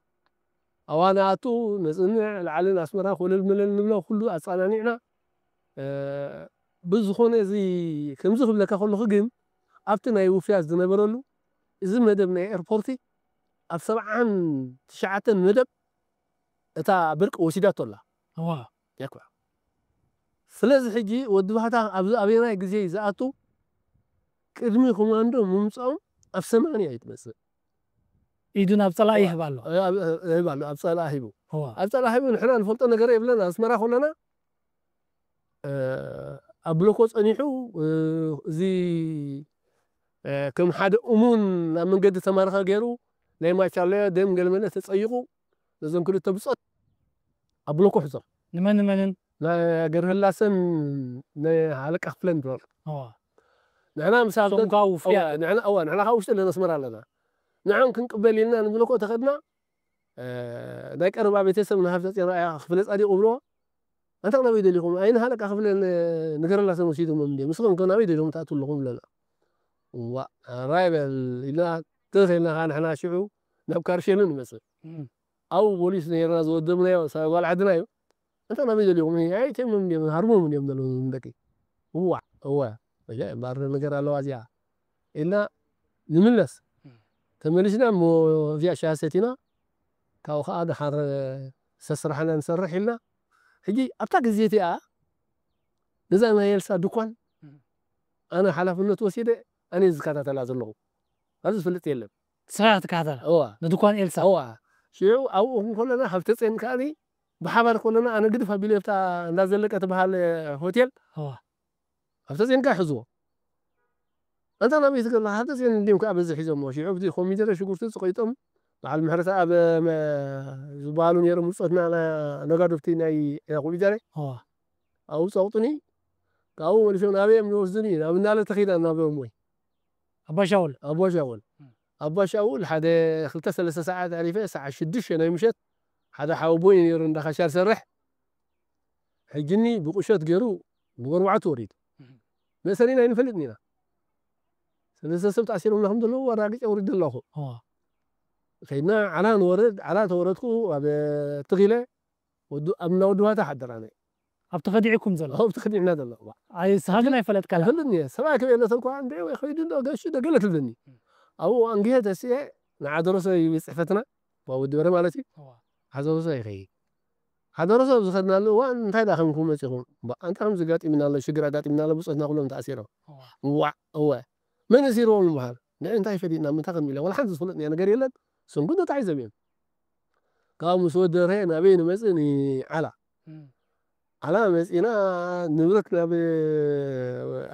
ኣዋ ንኣቱ ነጽንዕ፣ ላዕልን ኣስመራ ኮለል መለል ንብሎ፣ ኩሉ ኣጸናኒዕና። እ፣ ብዝኾነ እዚ ከምዚ ክብለካ ከለኹ ግን፣ ኣብቲ ናይ ውፍያት ዝነበረሉ፣ እዚ መደብ ናይ ኤርፖርቲ ኣብ ሰብዓን ትሽዓተን መደብ እታ በርቂ ወሲዳቶ ኣላ። እዋ። ያኳ። ስለዚ ሕጂ ወዲ ባህታ ኣብዚ ኣበየናይ ግዜ እዩ ዝኣቱ? ቅድሚ ኮማንዶ ምምጽኦም ኣብ ሰማንያ እዩ ትመጽእ። ኢዱ ናብ ጸላኢ እዋ። ይህብ ኣሎ። ኣብ፣ ኣብ፣ ይህብ ኣሎ፣ ኣብ ጸላኢ ሂቡ። እዋ። ኣብ ጸላኢ ሂቡ ንሕና ንፈልጦ ነገር የብለና። ኣስመራ ኮለና፣ እ፣ ኣብ ብሎኮ ጸኒሑ፣ እ፣ እዚ፣ እ፣ ከም ሓደ እሙን ናብ መንገዲ ተማርኸ ገይሩ፣ ናይ ማቻለዮ ደም ገለመለ ተጸይቑ፣ ነዞም ክልተ ብጾት ኣብ ብሎኮ ሕዞም። ንመን ንመንን? ንገርህላሰን ንሃለቃ ክፍለን ድሮር። እዋ። ንሕና ምስ ኣብ እሶም ደግ-፣ ከኣ ውፍያት። እዋ፣ ንሕና፣ እዋ፣ ንሕና ካብ ውሽጢ ኣለና፣ ኣስመራ ኣለና። ንዖም ክንቅበል ኢልና ንብሎኮ ተኸድና፣ እ፣ ናይ ቀረባ ቤተሰብ ንሃብተ ጽዮን ኣያ ክፍለ ጻዲቕ እብሎ፣ ኣንታ ናበይ ደሊኹም? ኣይነ ሃለቃ ክፍለ ንገረላ ሰብ ወሲዶሞም እንድዮም። ንስኹም ከ ናበይ ደሊኹም ትኣትዉ ኣለኹም? ይብለና። እዋእ፣ ሕራይ በል ኢልና፣ ትኽ ኢልና ኸዓ ንሕና ሽዑ ናብ ካርሸልን ንመጽእ። እም። ኣብኡ ፖሊስ ነይርና ዝወደብናዮ፣ ሳ-፣ ጓል ዓድና እዩ። ኣንታ ናበይ ደሊኹም? ኣይእትዮሞም እንድዮም፣ ሃርሞም እንድዮም ዘለዉ ንደቂ። እዋእ፣ እወ። እየ፣ እምበኣር ነገር ኣለዋ እዚኣ። ኢልና ንምለስ። እም። ተመሊስና እሞ እዚኣ ሻሂ ሰቲና፣ ካብኡ ኸዓ ደሓር ሰስራሕና ንሰርሕ ኢልና። ሕጂ ኣብታ ግዜ እቲኣ ነዛ ናይ ኤልሳ ድኳን እም። ኣነ ሓላፍነት ወሲደ፣ ኣነ ዝከታተላ ዘለኹ። ኣብዚ ዝፍልጥ የለን። ንስኻ ክትከታተላ? እዋ። ንድኳን ኤልሳ? እዋ። ሽዑ ኣብኡ ክንከለና፣ ሃብተጼን ከኣኒ ብሓባር ከለና፣ ኣነ ግድፍ ኣቢለ ኣብታ እንዳ ዘለቀ ትበሃል ሆቴል፣ እዋ። ሃብተጼን ከኣ ሕዝዎ። ኣንታ ናበይ ትገላ? ሃብተጼን እንድዮም ከኣ በዚ ሒዞሞ። ሽዑ ኣብቲ ኮሚደረ ሽጉርቲ ጽቒጦም፣ በዓል ምሕረተኣብ መ-፣ ዝበሃሉ ነይሮም፣ ብጾትና ና-፣ ነጋዶ ኣብቲ ናይ ኮሚደረ። እዋ። ኣብኡ ጸቕጡኒ፣ ካብኡ መሊሶም ናበይ እዮም ዝወስዱኒ? ናብ እንዳለ ተኺላ ናበኦም ወይ? ኣባ ሻውል? ኣባ ሻውል። እም። ኣባ ሻውል ሓደ ክልተ ሰለስተ ሰዓት ኣሕሊፈ፣ ሰዓት ሽዱሽተ ናይ ምሸት ሓደ ሓወቦይ ነይሩ እንዳ ካሻ ዝሰርሕ። ሕጂኒ ብቁሸት ገይሩ ብጎርባዕቱ ወሪዱ። እም። መእሰሪና ኣይንፈልጥን ኢና። ሰለስተ ሰብ ተኣሲሮምና ከም ዘለዉ ኣረጋጊጸ ወሪደ ኣለኹ። እዋ። ከይድና ዓላ ንወርድ፣ ዓላ ተወረድኩ፣ ኣብ ትኺለ ወዲ፣ ኣብ እንዳ ወዲ ባታ ሓደር ኣነ። ኣብቲ ከዲዕኩም ዘሎ? ኣብቲ ከዲዕና ዘሎ፣ እዋ። ኣይ፣ ንስኻ ግን ኣይፈለጥካን? ኣይፈልጥን እየ። ሰብኣይ ክብየለተን እኳ እንደ ወይ ኸይዱ እንዶ ገሹ ዶ ገለ ትብለኒ። እም። ኣብኡ ኣንግሄ ተስኤ ንዓ ደረሰ እዩ ቤት ጽሕፈትና፣ ዋ ወዲ በረ ማለት እዩ። እዋ። ሓደረሰ ይኸይድ። ሓደረሰ ኣብ ዝኸድናሉ እዋን እንታይ ደኣ ከምኩም መጺኹም? እምባ፣ ኣንታ ከምዚ ኣጋጢምና ኣሎ፣ ሽግር ኣጋጢምና ኣሎ፣ ብጾትና ኩሎም ተኣሲሮም። እዋ። እዋእ፣ እወ። መን እሲርዎም ይበሃል? ንዕ እንታይ ፈሊጥና፣ ምንታይ ከም ኢለ፣ ወላ ሓንቲ ዝፍለጥና ነገር የለን። እሶም ግን ተታሒዞም እዮም። ካብኡ ምስ ወደረ ናበይ ንመጽእ? ንዓላ። እም። ዓላ መጺእና ንብረት ናብ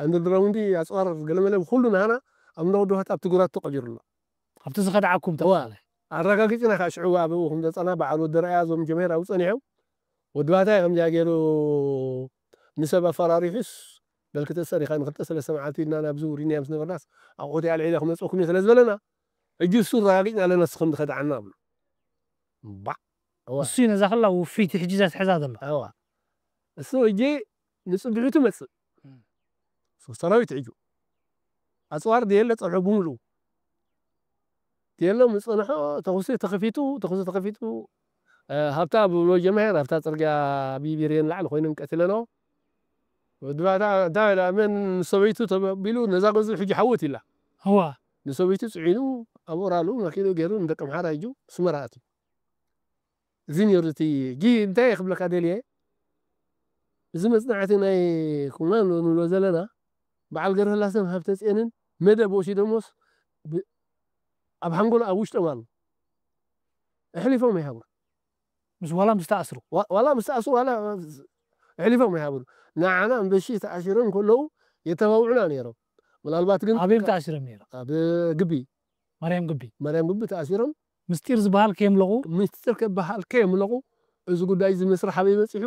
ኣንደርግራውንዲ ኣጽዋር ገለመለ ብኹሉ ናህና ኣብ እንዳ ወዲ ውሃታ ኣብቲ ጉራቶ ቀቢሩ ኣሎ። ኣብቲ ዝኸድዓኩም እዋ። ተባለ። ኣረጋጊጽና ከዓ ሽዑ ኣብኡ ከም ዘጸና በዓል ወዲ ረኣያ እዞም ጀምሄር ኣብኡ ጸኒሖም። ወዲ ባታይ ከምዚኣ ገይሩ ንሰብ ኣፈራሪሑስ በል ክተሰር ኢኻ ንክልተ ሰለስተ መዓልቲ ኢልና ናብዚ ውሪድና ምስ ነበርናስ ኣቑሑት ኣልዒለ ክመጽእኩም እየ ስለ ዝበለና ሕጂ እሱ ኣረጋጊጽና ኣለና ንስኹም ዝኸድዓና ብሎ። እምባዕ። እዋ። እሱ እዩ ነዛ ኸላ ውፍይቲ ሕጂ እዛ ትሕዛ ዘሎ። እዋ። እሱ ሕጂ ንጽብሒቱ መጽእ። እም። እሱ ሰራዊት ሕጂ። ኣጽዋር ድየለ ጸብሑ ብምሉኡ። ድየለ ምጸንሖ ተኹሲ ተኸፊቱ፣ ተኹሲ ተኸፊቱ፣ እ፣ ሃብታ ብሎ ጀምሄር፣ ሃብታ ጽርግያ ቢቢሬን ላዕሊ ኮይነን ቀትለንኦ። ወዲ ባታ፣ እንታይ ኢላ፣ መን ሰበይቱ ተባቢሉ፣ ነዛ ገዙ ሕጂ ሓወት ኢላ። እዋ። ንሰበይቱ ጽዒኑ፣ ኣብ ኦራሉ፣ መኪኑ ገይሩ፣ ንደቂ ኣምሓራ ሒጁ፣ ስመራ ኣትዩ። እዚ ነይሩ እቲ ጊ-፣ እንታይ ክብለካ ደልየ፣ እዚ መጽናዕቲ ናይ ኮማንዶ ንብሎ ዘለና፣ በዓል ገረላሰን ሃብተጽዮንን መደብ ወሲዶሞስ ብ-፣ ኣብ ሓንጎሎ ኣብ ውሽጦም ኣሎ። ኣሕሊፎም ኣይሃቡን። ምስ ዋላ ምስ ተኣስሩ? ዋ-፣ ዋላ ምስ ተኣስሩ፣ ዋላ ኣሕሊፎም ኣይሃቡን። ንዓና እምበሺ ተኣሲሮም ከለዉ የተባብዑና ነይሮም። ምናልባት ግን ኣበይ ተኣሲሮም ነይሮም? ኣብ ግቢ። ማርያም ግቢ? ማርያም ግቢ ተኣሲሮም። ምስጢር ዝበሃል ከየምለቑ? ምስጢር ከበሃል ከየምለቑ፣ እዚ ጉዳይ እዚ መስርሕ ኣበይ በጺሑ?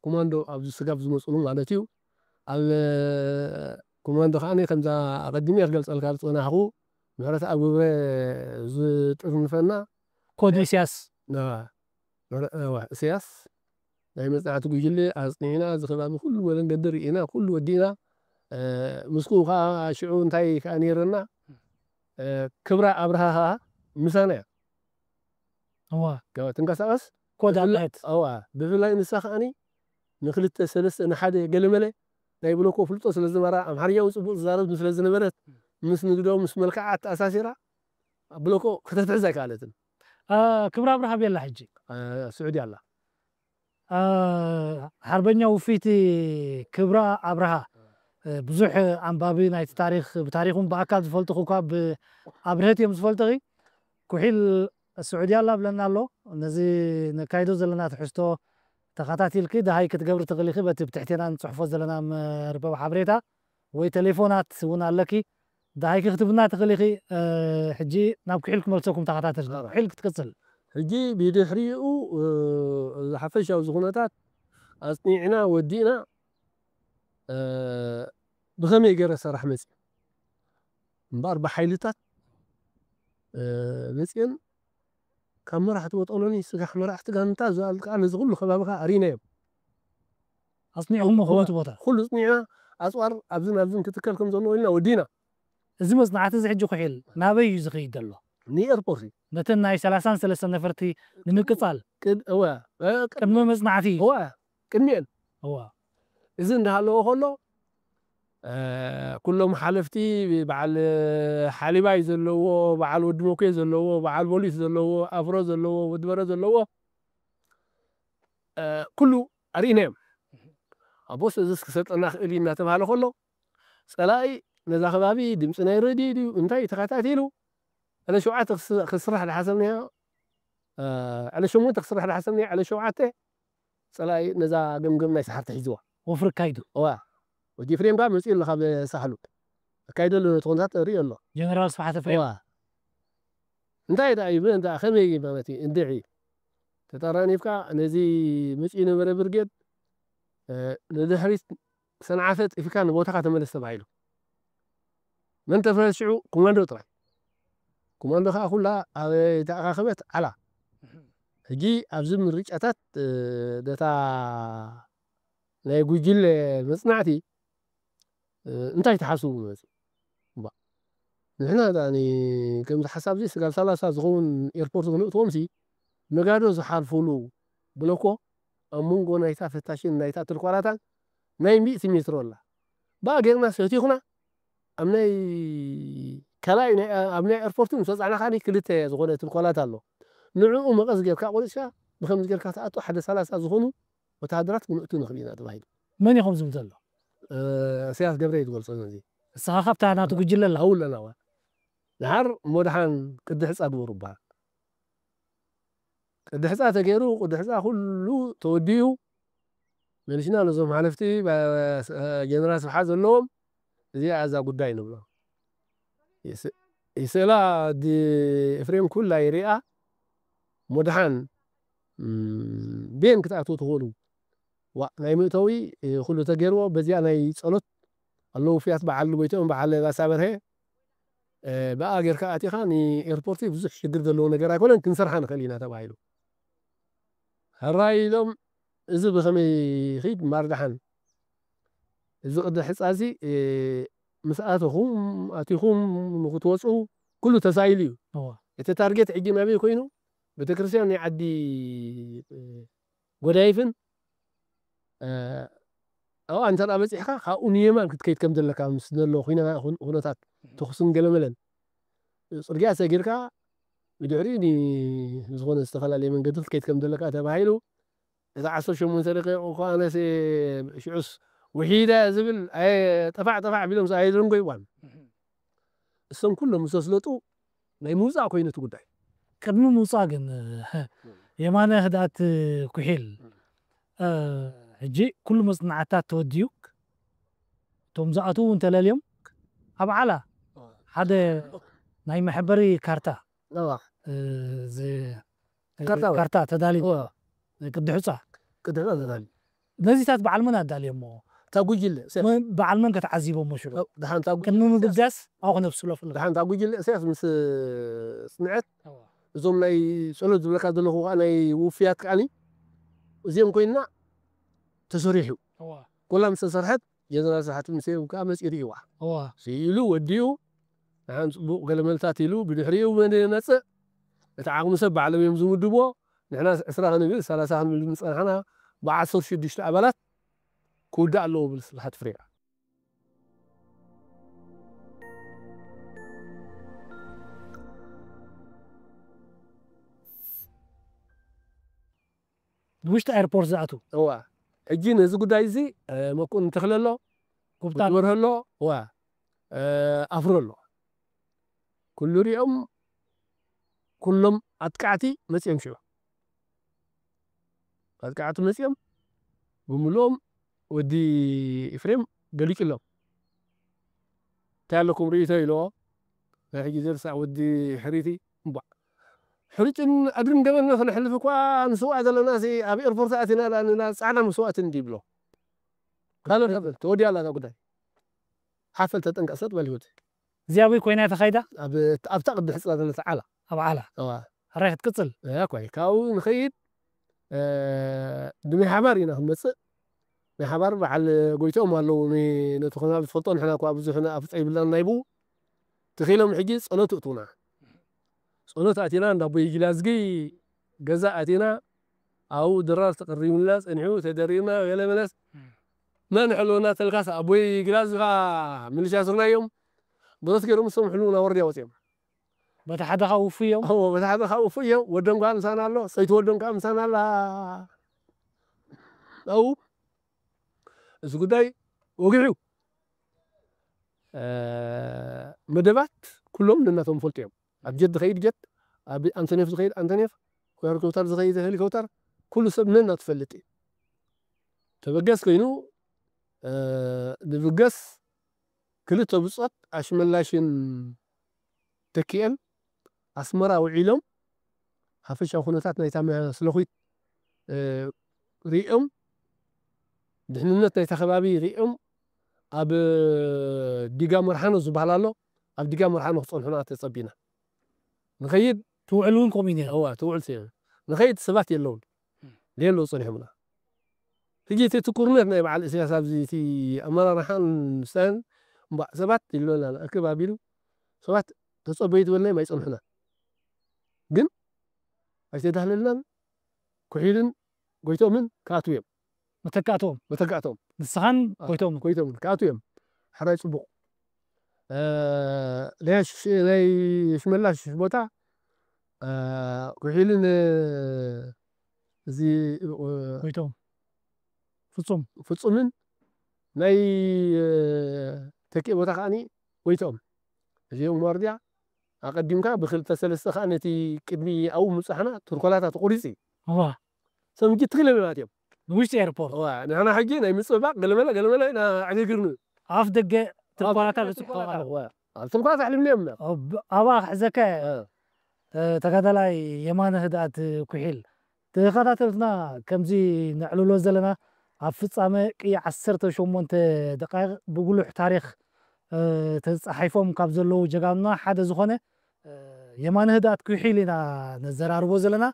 ኮማንዶ ኣብዚ ስጋብ ዝመጽሉ ማለት እዩ። ኣብ ኮማንዶ ከኣ ከምዛ ኣቐዲመ ክገልጸልካ ዝጸናሕኩ፣ ምሕረተኣብ ግብረ ዝጥርንፈና። ኮድ ኢሳያስ። እዋ፣ ምሕረ-፣ እዋ፣ ኢሳያስ ናይ መጽናዕቲ ጉጅለ ኣጽኒዕና፣ እዚ ከባቢ ኩሉ መለንገዲ ርኢና፣ ኩሉ ወዲእና። እ፣ ምስኡ ከኣ ሽዑ እንታይ ከኣ ነይርና፣ እ፣ ክብራ ኣብርሃ ከኣ ምሳና እያ። እዋ። ገ-፣ ትንቀሳቐስ። ኮድ ብፍላ-፣ ኣብርሀት። እዋ፣ ብፍላይ ንሳ ከኣኒ ንክልተ ሰለስተ ንሓደ ገለመለ ናይ ብሎኮ ፍልጦ ስለ ዝነበራ፣ ኣምሓርኛ እውን ጽቡቕ ትዛረብ ስለ ዝነበረት፣ ምስ ንግዶ ምስ መልክዓ ኣተኣሳሲራ፣ ኣብ ብሎኮ ከተትሕዝ ኣይከኣለትን። እ፣ ክብራ ኣብርሃ ኣበይ ኣላ ሕጂ? እ፣ ስዑዲ ኣላ። እ፣ ሓርበኛ ውፍይቲ ክብራ ኣብርሃ፣ እ፣ ብዙሕ ኣንባቢ ናይቲ ታሪኽ፣ ብታሪኹም ብኣካል ዝፈልጡኺ እኳ ብኣብርሀት እዮም ዝፈልጡኺ። ኩሒል ስዑዲ ኣላ ብለና ኣሎ። ነዚ ነካይዶ ዘለና ትሕዝቶ ተኸታቲልኪ ደሃይ ክትገብሪ ትኽእሊ ኢኺ፣ በቲ ብትሕቴና ንጽሕፎ ዘለና መርበብ ሓበሬታ ወይ ቴሌፎናት እውን ኣለኪ። ደሃይኪ ክትብና ትኽእሊ ኢኺ። እ፣ ሕጂ ናብ ኩሒል ክመልሰኩም ተኸታተልቲ። መርሓባ። ኩሒል ክትቅጽል። ሕጂ ብድሕሪኡ፣ እ፣ እዚ ሓፈሻዊ እዚ ኩነታት ኣጽኒዕና ወዲእና፣ እ፣ ብኸመይ ገይረ ሰራሕ መጺኡ? እምበኣር ብሓይልታት፣ እ፣ መጺኤን ካብ መራሕቲ ወጠሎኒ ስጋሕ መራሕቲ ጋንታ ዝኣል ከኣ ነዚ ኩሉ ከባቢ ከኣ ኣሪናዮም። ኣጽኒዕኹሞ ኩሉ እቲ ቦታ? ኩሉ ጽኒዕና፣ ኣጽዋር ኣብዝን ኣብዝን ክትከል ከም ዘለዎ ኢልና ወዲና። እዚ መጽናዕቲ እዚ ሕጂ ኩሒል ናበይ እዩ ዝኸይድ ዘሎ? ንኤርፖርት እዩ። ነተን ናይ ሰላሳን ሰለስተን ነፈርቲ ንምቅጻል ቅድ- እወ፣ እ፣ ቅድ- ቅድመ መጽናዕቲ እዩ። እወ፣ ቅድሚኤን እዋ እዚ እንዳሃለዎ ከሎ እ፣ ኩሎም ሓለፍቲ በዓል ሓሊባይ ዘለዎ፣ በዓል ወዲ መኩየ ዘለዎ፣ በዓል ቦሊስ ዘለዎ፣ ኣፍሮ ዘለዎ፣ ወዲ በረ ዘለዎ እ፣ ኩሉ ኣርኢናዮም። ኣቦስ እዚስ ክሰልጠና ክእል እዩ እናተባሃለ ከሎ ጸላኢ ነዛ ከባቢ ድምፂ ናይ ረድዮ ድዩ እንታይ ተኸታቲሉ ዕለ ሸውዓተ ክስ- ክስራሕ ዝሓሰብናዮ እ፣ ዕለ ሸሞንተ ክስራሕ ዝሓሰብናዮ ዕለ ሸውዓተ ጸላኢ ነዛ ገምገም ናይ ሰሓርቲ ሒዝዋ። ወፍሪ ኣካይዱ። እዋ ወዲ ኤፍሬም ጋር መፅኡ ኣሎ ካብ ሳሕሉ ኣካይዶ ኣሎ ነቲ ኩነታት ሪኦ ኣሎ። ጀነራል ስብሓት ኤፍሬም እዋ እንታይ ደኣ ይብል እንዳ ከመይ ማለት እዩ እንድዒ ተጠራኒፍካ ነዚ መፅኡ ነበረ ብርጌድ እ፣ ንድሕሪት ሰንዓፈ ጥፊካ ንቦታኻ ተመለስ ተባሂሉ። መን ተፍረስ ሽዑ ኮማንዶ ጥራይ። ኮማንዶ ከዓ ኩላ ኣብ ተኣኻኸበት ዓላ። ሕጂ ኣብዚ ምርጫታት እ፣ ደታ ናይ ጉጅለ መጽናዕቲ እ፣ እንታይ ትሓስቡ መጽ እባ ንሕና ዳኒ ከምዚ ሓሳብ እዚ ስጋብ ሰላሳ ዝኸውን ኤርፖርት ክንእትዎም ሲ ነጋዶ ዝሓልፉሉ ብለኮ ኣብ መንጎ ናይታ ፈታሽን ናይታ ትልኳላታን ናይ ሚእቲ ሜትሮ ኣላ። ብኣ ጌርና ሰቲኹና ኣብ ናይ ካልኣይ ናይ ኣብ ናይ ኤርፖርት ምስ ወጻዕና ከኣ ክልተ ዝኾነ ትልኳላት ኣሎ። ንዕኡ መቐስ ጌርካ ቆሪጽካ ብኸምዚ ጌርካ ትኣቱ ሓደ ሰላሳ ዝኾኑ ወተሃደራት ክንእቱ ንኽእል ኢና ተባሂሉ። መን ኢኹም ዝብል ዘሎ? እ፣ ኢሳያስ ገብረ እዩ ዝገልጾ ነዚ። ንስኻ ካብታ ናቱ ጉጅለ ኣላ? ኣብኡ ኣለና እዋ። ድሓር እሞ ድሓን ቅዲ ሕጻ ግበሩ ይበሃል። ቅዲ ሕጻ ተገይሩ ቅዲ ሕጻ ኩሉ ተወዲኡ መሊስና ነዞም ሓለፍቲ ባ- ጀነራል ስብሓት ዘለዎም እዚኣ እዛ ጉዳይ ንብሎ። ይስ- ይስእላ ዲ ኤፍሬም ኩላ ይሪኣ እሞ ድሓን እም፣ ቤን ክትኣትዉ ትኽእሉ ዋ ናይ መእተዊ እ፣ ኩሉ ተገይርዎ በዚኣ ናይ ጸሎት ኣለዉ ፍያት በዓል ጎይትኦም በዓል ባሳ በርሀ እ፣ ብኣ ጌርካ ኣቲኻ ንኤርፖርት ብዙሕ ሽግር ዘለዎ ነገር ኣይኮነን ክንሰርሓ ንኽእል ኢና ተባሂሉ። ሕራይ ኢሎም እዚ ብኸመይ ይኺድ ማርዳሓን እዚ ቅዲ ሕፃ እዚ እ፣ ምስ ኣተኹም ኣቲኹም ንክትወፁ ኩሉ ተሳኢሉ እዩ። እዋ እቲ ታርጌት ሕጂ ናበይ ኮይኑ ቤተክርስትያን ናይ ዓዲ እ፣ ጎዳይፍን እ፣ ኣብኣ እንተ ደኣ በፂሕካ ካብኡ ንየማን ክትከይድ ከም ዘለካ ምስ ዘሎ ኩነ- ኩን- ኩነታት ተኹስን ገለመለን ፅርግያ ሰጊርካ ብድሕሪኡ ን- ዝኾነ ዝተፈላለየ መንገዲ ክትከይድ ከም ዘለካ ተባሂሉ እቲ ዓሰርተ ሸሞንተ ደቂቕ እኳ ኣነስ ሽዑስ ውሒደ ዝብል ኣየ ጠፋዕ ጠፋዕ ቢሎም ኣይደንጎይዋን እሶም ኩሎም ምስ ኣስለጡ ናይ ምውፃእ ኮይኑ እቲ ጉዳይ ቅድሚ ምውፃእ ግን የማነ ህድኣት ኩሒል እ፣ ሕጂ ኩሉ መፅናዕታት ተወዲኡ እቶም ዝኣትዉ እውን ተለልዮም ኣብ ዓላ ሓደ ናይ መሐበሪ ካርታ እዋ እ፣ ዝ- ካርታ ወይ? ካርታ ተዳልዩ እዋ ቅዲ ሑፃ ቅድሕና ተዳልዩ ነዚታት በዓል መን ኣዳልዮሞ እታ ጉጅለ እሰያስ በዓል መን ከተዓዚቦሞ ሽዑ ድሓን እታ ጉ- ቅድሚ ምግዳስ ኣብኡ ክነብስሎ ፍለ ድሓን እታ ጉጅለ እሰያስ ምስ ፅንዐት እዞም ናይ ጸሎት ዝብለካ ዘለኹ ከዓ ናይ ውፍያት ከዓኒ እዚኦም ኮይንና ተሰሪሑ ኮላ ምስ ተሰርሐት ጀነራል ስብሓት ምስ ከዓ መፂኡ ርእይዋ እዋ ስኢሉ ወዲኡ ንሓን ፅቡቕ ገለ መልታት ኢሉ ብድሕሪኡ መን መፅእ እቲ ዓቕሚ ሰብ ባዕሎም እዮም ዝምድብዎ ንሕና ዕስራ ክንብል ሰላሳ ክንብል ዝፀናሕና ብዓሰርተ ሽዱሽተ ኣባላት ክውዳእ ኣለዎ ብል ስብሓት ፍሬ ንውሽጢ ኤርፖርት ዝኣትዉ እዋ ሕጂ ነዚ ጉዳይ እዚ መኮንን ተኽለ ኣሎ ጉብጣን ወርሀ ኣሎ እዋ ኣፍሮ ኣሎ ኩሉ ሪኦም ኩሎም ኣጥቃዕቲ መፂኦም ሽዑ ኣጥቃዕቲ መፂኦም ብምልኦም ወዲ ኤፍሬም ገሊጹሎም እንታይ ኣለኩም ርእቶ ኢልዎ ናይ ሕጂ ዘርሳዕ ወዲ ሕሪቲ እምቧዕ ሕሩጭን ኣድርን ገበን ከነሕልፍ እኳ ንስዋእ ዘለና ኣብ ኤርፖርት ኣቲና ፃዕዳ መስዋእትን እንዲ ይብሎ ካልእ ተወዲያ ኣላ እዛ ጉዳይ ሓፈል ተጠንቀሰት በል ህይወት እዚኣ ኣበይ ኮይና ተኻይዳ ኣብታ ቅዲ ሕፅላ ዘለታ ዓላ ኣብ ዓላ እዋ ሕራይ ክትቅፅል እያ ኮይ ካብኡ ንኸይድ ድመይ ሓባር ኢና ክንመፅእ ናይ ሓባር በዓል ጎይትኦም ኣለዉ። ን-፣ ነቲ ኹናል ዝፈልጦ ንሕና እኳ ብዙሕ ኣፍልጦ ይብልናን ናይ ብኡ። ተኺሎም ሕጂ ጸሎት እእትውና። ጸሎት ኣቲና እንዳ ኣቦይ ጊላዝጊ ገዛ ኣቲና፣ ኣብኡ ድራር ተቐሪቡልና ጸኒሑ፣ ተደሪርና ገለ መለስ። እም። መን ሕልወና ተልካስ ኣቦይ ጊላዝጊ ኸኣ ምልሻ ሱርናዮም። ብረት ገይሮም እሶም ሕልውና ወርድያ ወጺኦም። በቲ ሓደ ኸኣ ውፉይ እዮም። እዎ፣ በቲ ሓደ ኸኣ ውፉይ እዮም። ወዶም ከኣ ምሳና ኣሎ፣ ሰይቲ ወዶም ከኣ ምሳና ኣላ። ኣብኡ እዚ ጉዳይ ወጊሑ። እ፣ መደባት ኩሎም ነናቶም ፈልጡ እዮም። ኣብ ጀት ዝኸይድ ጀት፣ ኣብ ኣንቶኔፍ ዝኸይድ ኣንቶኔፍ፣ ሄሊኮፕተር ዝኸይድ ሄሊኮፕተር፣ ኩሉ ሰብ ነናቱ ፈልጥ እዩ። ተበገስ ኮይኑ፣ እ፣ ንብገስ ክልተ ብጾት ኣሽመላሽን ተኪኤን ኣስመራ ውዒሎም፣ ሓፈሻዊ ኩነታት ናይታ መ-፣ ስለኹት፣ እ፣ ሪኦም፣ ድሕንነት ናይታ ከባቢ ሪኦም፣ ኣብ ዲጋ መርሓኖ ዝበሃል ኣሎ፣ ኣብ ዲጋ መርሓኖ ክጸንሑና ተጸቢና። ንኸይድ ትውዕል እውን ከምኡ እዩ ነይሩ። እዋ፣ ትውዕል ስለ ንኸይድ ሰባት የለውን። እም። ለየለዉ ጸኒሖምና። ሕጂ እቲ ትኩርነት ናይ በዓል ኢሳያስ ኣብዚ እቲ ኣመራርሓን ምሳን እምባእ ሰባት ይብለና እክብ ኣቢሉ ሰባት ተጸበዩ ትበልናዮም ኣይጸንሑና። ግን ኣይተዳህለልናን። ኩሒልን ጎይቶምን ክኣትዉ እዮም። መተካእቶም። መተካእቶም። ንስኻን አ፣ ጎይቶምን። ጎይቶምን ክኣትዉ እዮም። ሕራይ ጽቡቕ። እ፣ ናይ ሽ-፣ ናይ ሽመላሽ ቦታ፣ እ፣ ኩሒልን፣ እ፣ እዚ፣ እ፣ ጎይቶም። ፍጹም። ፍጹምን ናይ፣ እ፣ ተኪኤ ቦታ ከኣኒ ጎይቶም። እዚኦም ዋርድያ ኣቐዲምካ ብክልተ ሰለስተ ከኣ ነቲ ቅድሚ ኣብኡ ምብጻሕና ትርኮላታት ተቖሪጹ እዩ። እዋ። ሰምጂ ትኽል እዮም ኣትዮም። ንውሽጢ ኤርፖርት። እዋ፣ ንሕና ሕጂ ናይ ምጽብባቕ ገለመለ፣ ገለመለ ኢና ዕግርግር ንብል። ኣፍ ደገ ትርኮላታ ኣብ በጺሕኩም ትርኮላታ፣ ኣለኹም። እዋ። ኣብ ትርኮላታ ኣሕሊፍና እዮም። ኣብ-፣ ኣብኣ ክሕዘካ እየ። እ። ተ-፣ ተጋዳላይ የማነ ህድኣት ኩሒል። ተኸታተልትና ከምዚ ነዕልሎ ዘለና ኣብ ፍጻመ ቅያ ዓሰርተ ሸሞንተ ደቃይቕ ብጉሉሕ ታሪኽ፣ እ፣ ተጻሒፎም ካብ ዘለዉ ጀጋኑና ሓደ ዝኾነ፣ እ፣ የማነ ህድኣት ኩሒል ኢና ነዘራርቦ ዘለና።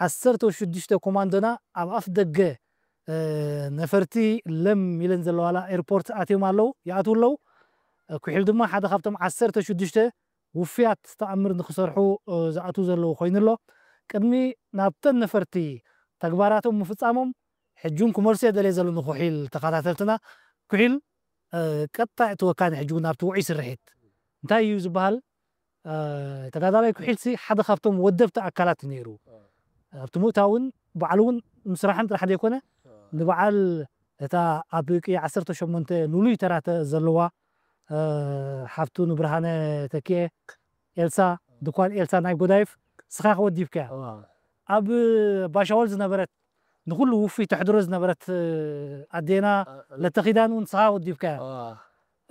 ዓሰርተ ሽዱሽተ ኮማንዶና ኣብ ኣፍ ደገ፣ እ፣ ነፈርቲ ለም ኢለን ዘለዋላ ኤርፖርት ኣትዮም ኣለዉ፣ ይኣትዉ ኣለዉ። እ፣ ኩሒል ድማ ሓደ ካብቶም ዓሰርተ ሽዱሽተ ውፍያት ተኣምር ንክሰርሑ፣ እ፣ ዝኣትዉ ዘለዉ ኮይኑ ኣሎ። ቅድሚ ናብተን ነፈርቲ ተግባራቶም ምፍጻሞም ሕጂ እውን ክመልሶ እየ ደልየ ዘለኹ ኩሒል ተኸታተልትና። ኩሒል፣ እ፣ ቀጣይ እቲ ወካኒ ሕጂ እውን ናብቲ ውዑይ ስርሒት እንታይ እዩ ዝበሃል? እ፣ ተጋዳላይ ኩሒልሲ ሓደ ካብቶም ወደብቲ ኣካላት እዩ ነይሩ። ኣብቲ ምእታውን ባዕሉ እውን ምስራሕን ጥራሕ ዘይኮነ፣ እ። ንበዓል እታ ኣብ ቅያ ዓሰርተ ሸሞንተ ልሉይ ተራ ተ-፣ ዘለዋ፣ እ፣ ሓፍቱ ንብርሃነ ተኪኤ፣ ኤልሳ፣ ድኳን ኤልሳ ናይ ጎዳይፍ፣ ንስኻ ከ ወዲብካያ። እዋ። ኣብ ባሻወል ዝነበረት፣ ንኹሉ ውፉይ ተሕድሮ ዝነበረት፣ እ፣ ኣዴና እ፣ እ። ለተኺዳን እውን ንስኻ ወዲብካያ። እዋ።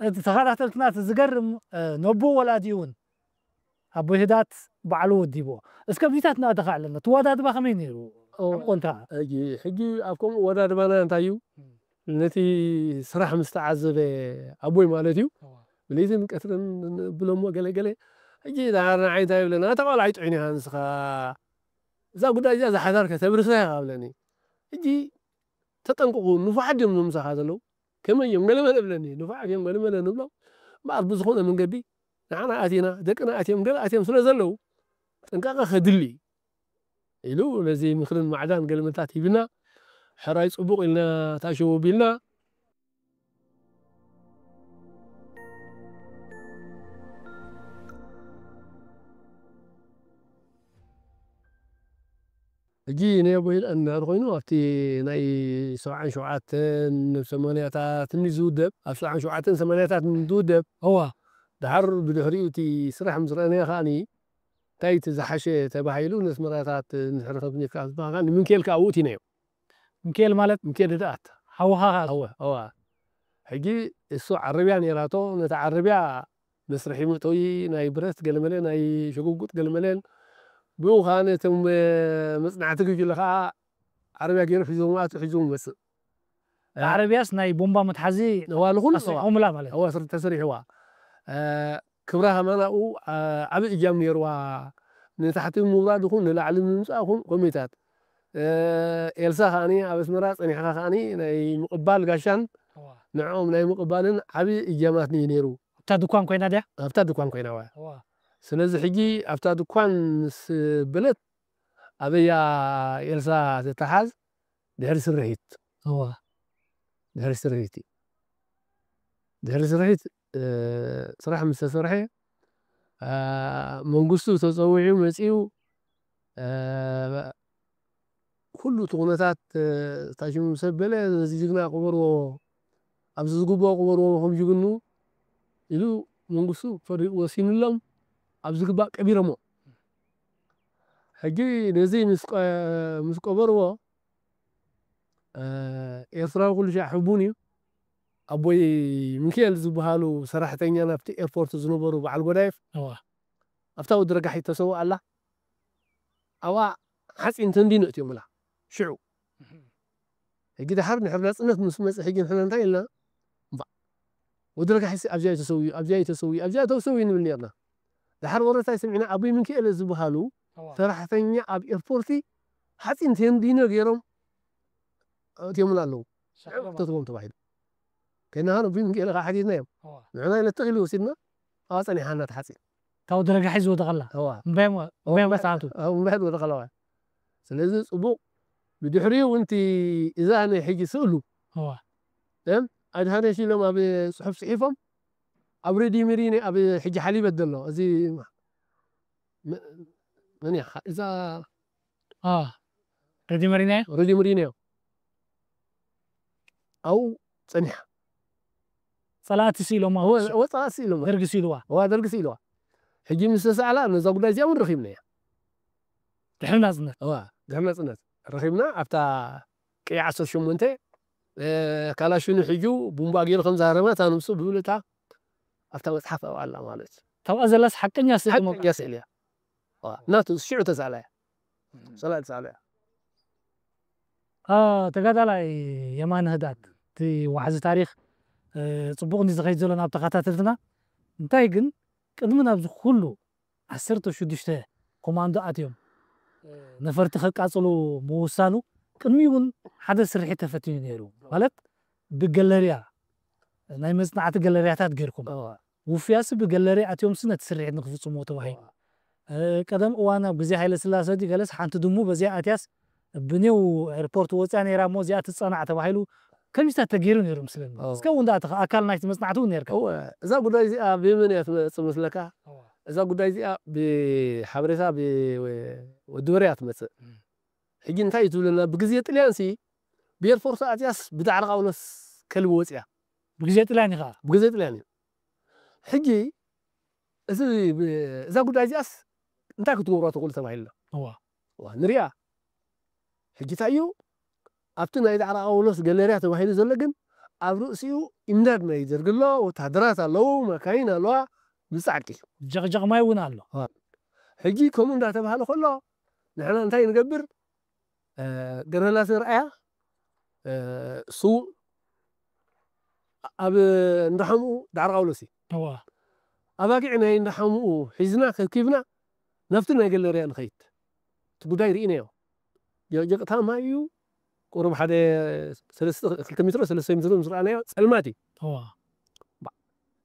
እቲ ተኸታተልትና እቲ ዝገርም፣ እ፣ ነቦ ወላዲኡ እውን ኣቦይ ህዳት ባዕሉ ወዲብዎ። እስከ ብዚታት ንኣተኻ ኣለና። እቲ ወዳድባ ከመይ ነይሩ? ኦ፣ ዕምቆንታ? ሕጂ፣ ሕጂ ኣብ ከምኡ ወዳድባና እንታይ እዩ? እም። ነቲ ስራሕ ምስ ተዓዘበ ኣቦይ ማለት እዩ። እዋ። ብለይትን ቀትርን ብሎሞ ገለ ገለ። ሕጂ ንዓይ እንታይ ይብለና? "ኣታ ቆልዓ ኣይጥዑን ኢኻ ንስኻ። እዛ ጉዳይ እዚኣ ዝሓዳር ከተብርሳ ኢኻ" ብለኒ። ሕጂ ተጠንቀቑ፣ ንፉዓት ድዮም ምሳኻ ዘለዉ? ከመይ እዮም? ገለ መለ ብለኒ። ንፉዓት እዮም ገለ መለ ንብሎም። እምበኣር ብዝኾነ መንገዲ ንዓና ኣቲና፣ ደቅና ኣትዮም፣ ገለ ኣትዮም ስለ ዘለዉ፣ ጥንቃቐ ከድሊ ኢሉ ነዚ ምኽርን ማዕዳን ገለ መልታት ሂብና፣ ሕራይ ጽቡቕ ኢልና ታሸው ቢልና። ሕጂ ናይ ኣቦይ ህድኣት እንድሕር ኮይኑ ኣብቲ ናይ ሰብዓን ሸውዓተን ሰማንያታት እንዲ ዝውደብ፣ ኣብ ሰብዓን ሸውዓተን ሰማንያታት እንዲ ዝውደብ፣ እዋ። ድሓር ብድሕሪኡ እቲ ስራሕ ምስ ረኣናዮ ከኣኒ፣ እንታይ እቲ ዝሓሸ ተባሂሉ ነስመራታት እንድሕር ከብኒካ ዝበሃል ከኣ ንምንኬል ከኣ ኣብኡ እቲናዮ። ምንኬል ማለት? ምንኬል ህድኣት። ሓውኻ ከኣ? እወ፣ እወ። ሕጂ እሱ ዓረብያ ነይራቶ፣ ነታ ዓረብያ መስርሒ መእተዊ ናይ ብረት ገለመለ፣ ናይ ሽጉጉጥ ገለመለን፣ ብኡ ከኣ ነቶም፣ እ፣ መጽናዕቲ ጉጅለ ከኣ ዓረብያ ገይሩ ሒዞም ኣቱ ሒዞም ይመጽእ። ዓረብያስ ናይ ቦምባ መትሓዚ እዋ፣ ንኹሉ ኣስሪሖምላ ማለት እዩ። እዋ፣ ስር-፣ ተሰሪሕዋ። እ፣ ክብራ ከማን ኣብኡ፣ እ፣ ዓቢ እጃም ነይርዋ። ንታሕቲ ምውራድ ይኹን ንላዕሊ ምምጻእ ይኹን ኮሚታት። ኤልሳ ከዓኒ ኣብ ኣስመራ ጸኒሕኻ ከዓኒ ናይ ምቕባል ጋሻን ንዕኦም ናይ ምቕባልን ዓቢ እጃማት እዩ ነይሩ። ኣብታ ድኳን ኮይና ድያ? ኣብታ ድኳን ኮይና ዋ። ስለዚ ሕጂ ኣብታ ድኳን ምስ በለት ኣበያ ኤልሳ ተተሓዝ ድሕሪ ስርሒት። ድሕሪ ስርሒት እዩ። ድሕሪ ስርሒት ስራሕ ምስ ተሰርሐ መንግስቱ ተፀዊዑ መፂኡ ኩሉ እቲ ኩነታት ታሽሙ ምስ ኣበለ ነዚ ጅግና ቅበርዎ፣ ኣብዚ ዝግብኦ ቅበርዎ ከም ጅግኑ ኢሉ መንግስቱ ፈሪዱ ወሲኑሎም ኣብ ዝግባእ ቀቢሮሞ። ሕጂ ነዚ ምስ ቀበርዎ ኤርትራዊ ኩሉ ሻዕ ሕቡን እዩ። ኣቦይ ሚካኤል ዝበሃሉ ሰራሕተኛ ናብቲ ኤርፖርት ዝነበሩ በዓል ጎዳይፍ ኣብታ ወዲ ረጋሒት ተሰውእ ኣላ። ኣብኣ ሓፂን ተንዲኖ እትዮምላ ሽዑ። ሕጂ ድሓር ንሕር ናፅነት ምስ መፅእ ሕጂ ንሕና እንታይ ኢልና? እምባ ወዲ ረጋሒት ኣብዚኣ ተሰውዩ ኣብዚኣ ተሰውዩ ኣብዚኣ ተሰውዩ ንብል ነርና። ድሓር ወረታይ ሰሚዕና ኣቦይ ሚካኤል ዝበሃሉ ሰራሕተኛ ኣብ ኤርፖርቲ ሓፂን ተንዲኖ ገይሮም እትዮምላ ኣለዉ። ሽዑ ክተትዎም ተባሂሉ ከይናሃን ኣቦይ ሚካኤል ከዓ ሓቲትና እዮም። ንሕና ኢለ ትኽ ኢሉ ወሲድና ኣብኣ ፀኒሓና ተሓፂን። እታ ወዲ ረጋሒት ዝወደቐላ እዋ እምባይ እምባይ መፅኣቱ እምባይ ዝወደቐላ እዋ። ስለዚ ፅቡቕ ብድሕሪኡ እውን እቲ እዛ ናይ ሕጂ ስእሉ እዋ ኣድሃነ ሽሎም ኣብ ፅሑፍ ፅሒፎም ኣብ ሬድዮ መሪነ ኣብ ሕጂ ሓሊበት ዘሎ እዚ መን እያ እዛ ሬድዮ መሪነ ሬድዮ መሪነ ኣብኡ ፀኒሓ ፀላእቲ ስኢሎማ ወፃእ ስኢሎማ ደርጊ ስኢልዋ ዋ ደርጊ ስኢልዋ። ሕጂ ምስ ተሳእላ ነዛ ጉዳይ እዚኣ እውን ረኺብና እያ ድሕሪ ናፅነት ዋ ድሕሪ ናፅነት ረኺብና ኣብታ ቅያ ዓሰርተ ሸሞንተ ካላሽኑ ሕጂ ቡምባ ገይሩ ከም ዝሃረመ እታ ነብሱ ብብልታ ኣብታ መፅሓፍ ኣብኣ ኣላ ማለት እዩ። ታብኣ ዘላስ ሓቀኛ ስእሊ ሞ ሓቀኛ ስእሊ እያ። ዋ፣ ናቱ ሽዑ ተሳእላ እያ። ሰላ ተሳእላ እያ። ተጋዳላይ የማነ ህዳት እቲ ዋሕዚ ታሪኽ ጽቡቕ እንዲ ዝኸይድ ዘሎ ናብ ተኸታተልትና እንታይ ግን ቅድሚ ናብዚ ኩሉ ዓሰርተ ሽዱሽተ ኮማንዶ ኣትዮም ነፈርቲ ከቃጽሉ ምውሳኑ ቅድሚ እውን ሓደ ስርሒት ተፈቲኑ ነይሩ ማለት ብገለርያ ናይ መጽናዕቲ ገለርያታት ገይርኩም ውፍያሲ ብገለርያ ኣትዮም ሲ ነቲ ስርሒት ንክፍጽምዎ ተባሂሉ ቀደም እዋን ኣብ ግዜ ሃይለ ስላሰ ዲ ገለስ ሓንቲ ድሙ በዚኣ ኣትያስ ብኔው ኤርፖርት ወፅያ ነይራ እሞ እዚኣ ትፀናዕ ተባሂሉ ከሚስታት ተገይሩ ነይሩ ምስለኒ እስከ እውን ዳኣ ኣካል ናይቲ መፅናዕቲ እውን ነርካ እዛ ጉዳይ እዚኣ ብመን እያ ትመፅእ መስለካ? እዛ ጉዳይ እዚኣ ብሓበሬታ ወዲ ወርያ ትመፅእ። ሕጂ እንታይ እዩ ትብለና ብግዜ ጥልያን ሲ ብኤርፖርት ኣትያስ ብዳዕሮ ቃውሎስ ከልቢ ወፅያ ብግዜ ጥልያን እዩ ከዓ ብግዜ ጥልያን እዩ። ሕጂ እዚ እዛ ጉዳይ እዚኣስ እንታይ ክትገብሮ ትኽእሉ ተባሂልና ንሪኣ ሕጂ እንታይ እዩ ኣብቲ ናይ ዳዕሮ ቃውሎስ ገለርያ ተባሂሉ ዘሎ ግን ኣብ ርእሲኡ ኢምዳድ ናይ ደርጊ ኣሎ፣ ወታደራት ኣለዉ፣ መካይን ኣለዋ፣ ብጻዕቂ እዩ። ጀቕጀቕ ማይ እውን ኣሎ። ሕጂ ከምኡ እንዳተባህለ ከሎ ንሕና እንታይ ንገብር? ገረላስ ርኣያ ስዉእ ኣብ እንዳሓምኡ ዳዕሮ ቃውሎስ እዩ። ኣባጊዕ ናይ እንዳሓምኡ ሒዝና ከብኪብና ናብቲ ናይ ገለርያ ንኸይድ። እቲ ጉዳይ ርኢናዮ። ጀቕጀቕታ ማይ እዩ። ቁሩብ ሓደ ክልተ ሜትሮ ሰለስተ ሜትሮ ምስ ረኣናዮ ጸልማት እዩ።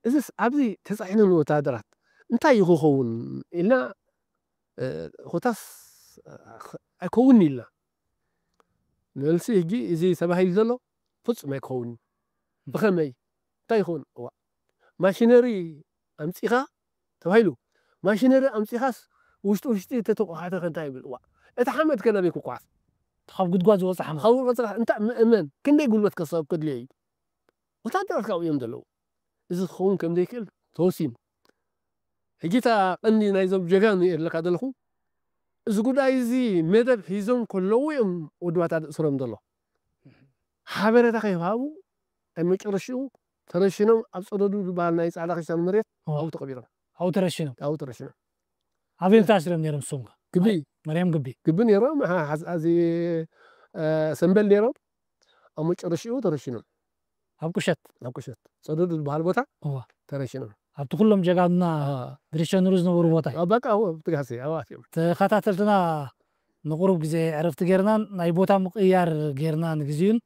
እዝስ ኣብዚ ተጻዒኖም ወታደራት እንታይ እዩ ክኸውን ኢልና ኮታስ ኣይከውንን ኢልና ንመልሲ ሕጂ እዚ ተባሂሉ ዘሎ ፍጹም ኣይከውንን። ብኸመይ እንታይ ይኸውን? እዋ ማሽነሪ ኣምጺኻ ተባሂሉ ማሽነሪ ኣምጺኻስ ውሽጢ ውሽጢ ተተቋሓተ ከ እንታይ ይብል? እዋ እቲ ሓመድ ከ ናበይ ክቋዓት? ካብ ጉድጓድ ዝወፀ ሓመድ ካብ ወፅኻ እንታይ ምእመን ክንደይ ጉልበት ከሰብ ከድልዮ እዩ? ወታደራት ካብኡ እዮም ዘለዉ። እዚ ክኸውን ከም ዘይክእል ተወሲኑ። ሕጂ እታ ቀንዲ ናይዞም ጀጋኑ እየ ዝብለካ ዘለኹ። እዚ ጉዳይ እዚ መደብ ሒዞም ከለዉ እዮም ወዲ ባታ ዝእስሮም ዘሎ። ሓበሬታ ከይሃቡ ኣብ መጨረሽኡ ተረሽኖም ኣብ ፀደዱ ዝበሃል ናይ ፃዕዳ ክሻን መሬት ኣብኡ ተቐቢሮም። ኣብኡ ተረሽኖም። ኣብኡ ተረሽኖም። ኣበይ ተኣሲሮም ነይሮም ንሶም ከ? ግቢ። ማርያም ግቢ። ግቢ ነይሮም። እዚ ሰንበል ነይሮም። ኣብ መጨረሽኡ ተረሽኖም። ኣብ ቁሸት ኣብ ቁሸት ፀደዱ ዝበሃል ቦታ ተረሽኖም ኣብቲ ኩሎም ጀጋኑና ድርሸንሩ ዝነበሩ ቦታ እዩ። በቃ ኣብኡ ኣብቲ ጋሴ ኣብኡ ኣትዮም። ተኸታተልትና ንቑሩብ ግዜ ዕረፍቲ ጌርናን ናይ ቦታ ምቕያር ጌርና ንግዚኡን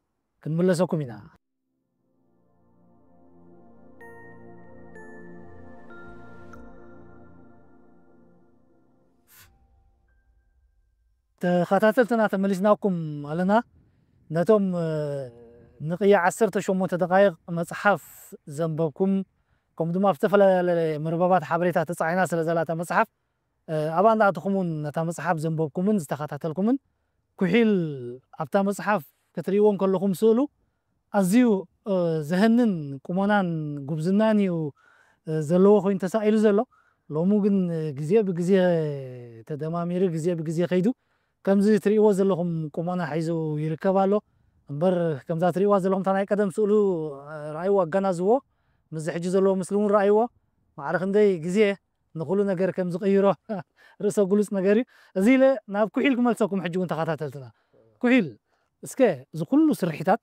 ክንምለሰኩም ኢና። ተኸታተልትና ተመሊስናኩም ኣለና። ነቶም ንቕያ ዓሰርተ ሸሞንተ ደቓይቕ መጽሓፍ ዘንበብኩም፣ ከምኡ ድማ ኣብ ዝተፈላለየ መርበባት ሓበሬታ ተጻዒና ስለ ዘላታ መጽሓፍ፣ ኣብኣ እንዳኣተኹም እውን ነታ መጽሓፍ ዘንበብኩምን ዝተኸታተልኩምን፣ ኩሒል ኣብታ መጽሓፍ ክትርእይዎ እንከለኹም ስእሉ ኣዝዩ ዘህንን ቁመናን ጉብዝናን እዩ ዘለዎ ኮይኑ ተሳኢሉ ዘሎ። ሎሚ ግን ግዜ ብግዜ ተደማሚሩ፣ ግዜ ብግዜ ከይዱ ከምዚ ትርእይዎ ዘለኹም ቁመና ሒዙ ይርከብ ኣሎ። እምበር ከምዛ ትርእይዋ ዘለኹም እታ ናይ ቀደም ስእሉ ረኣይዎ፣ ኣገናዝዎ፣ ምስዚ ሕጂ ዘለዎ ምስሊ እውን ረኣይዎ። ማዕረ ክንደይ ግዜ ንኹሉ ነገር ከም ዝቕይሮ ርእሰ ግሉጽ ነገር እዩ። እዚ ኢለ ናብ ኩሒል ክመልሰኩም ሕጂ እውን ተኸታተልትና። ኩሒል፣ እስከ እዚ ኩሉ ስርሒታት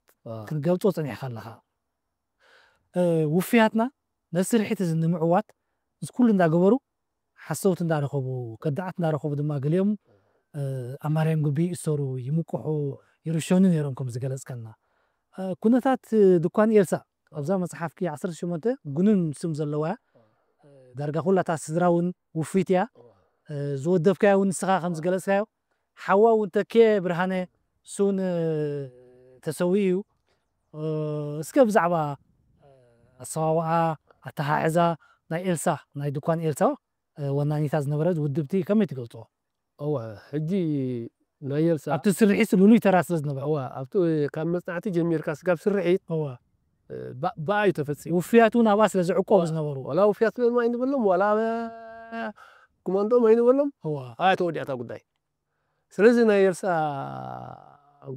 ክትገልጾ ጸኒሕካ ኣለኻ። ውፍያትና ነዚ ስርሒት እዚ ንምዕዋት እዚ ኩሉ እንዳገበሩ ሓሰውቲ እንዳረኸቡ፣ ከዳዓት እንዳረኸቡ ድማ ገሊኦም ኣብ ማርያም ግቢ ይእሰሩ፣ ይምቅሑ፣ ይርሸኑ ነይሮም ከም ዝገለጽካልና። ኩነታት ድኳን ኤልሳ ኣብዛ መጽሓፍኪ ዓሰርተ ሸሞንተ ግኑን ስም ዘለዋ፣ ዳርጋ ኩላታ ስድራ እውን ውፍይት እያ። ዝወደብካዮ እውን ንስኻ ከም ዝገለጽካዮ፣ ሓዋ እውን ተኬ ብርሃነ፣ እሱ እውን ተሰዊኡ እዩ። እስከ ብዛዕባ ኣሰዋውኣ፣ ኣተሓሕዛ ናይ ኤልሳ፣ ናይ ድኳን ኤልሳ ወናኒታ ዝነበረት ውድብቲ ከመይ ትገልጽዎ? እወ፣ ሕጂ ናይ ኤልሳ ኣብቲ ስርሒት ልሉይ ተራ ስለ ዝነበረ። እወ፣ ኣብቲ ካብ መጽናዕቲ ጀሚርካ ስጋብ ስርሒት እወ። እ፣ ባ-፣ ብኣ እዩ ተፈጺሙ። ውፍያት እውን ኣብኣ ስለ ዝዕቆቡ ዝነበሩ። ዋላ ውፍያት ስለ ኣይንበሎም፣ ዋላ ኣብ ኮማንዶም ኣይንበሎም፣ እወ። ኣብኣ ተወዲኣታ ጉዳይ። ስለዚ ናይ ኤልሳ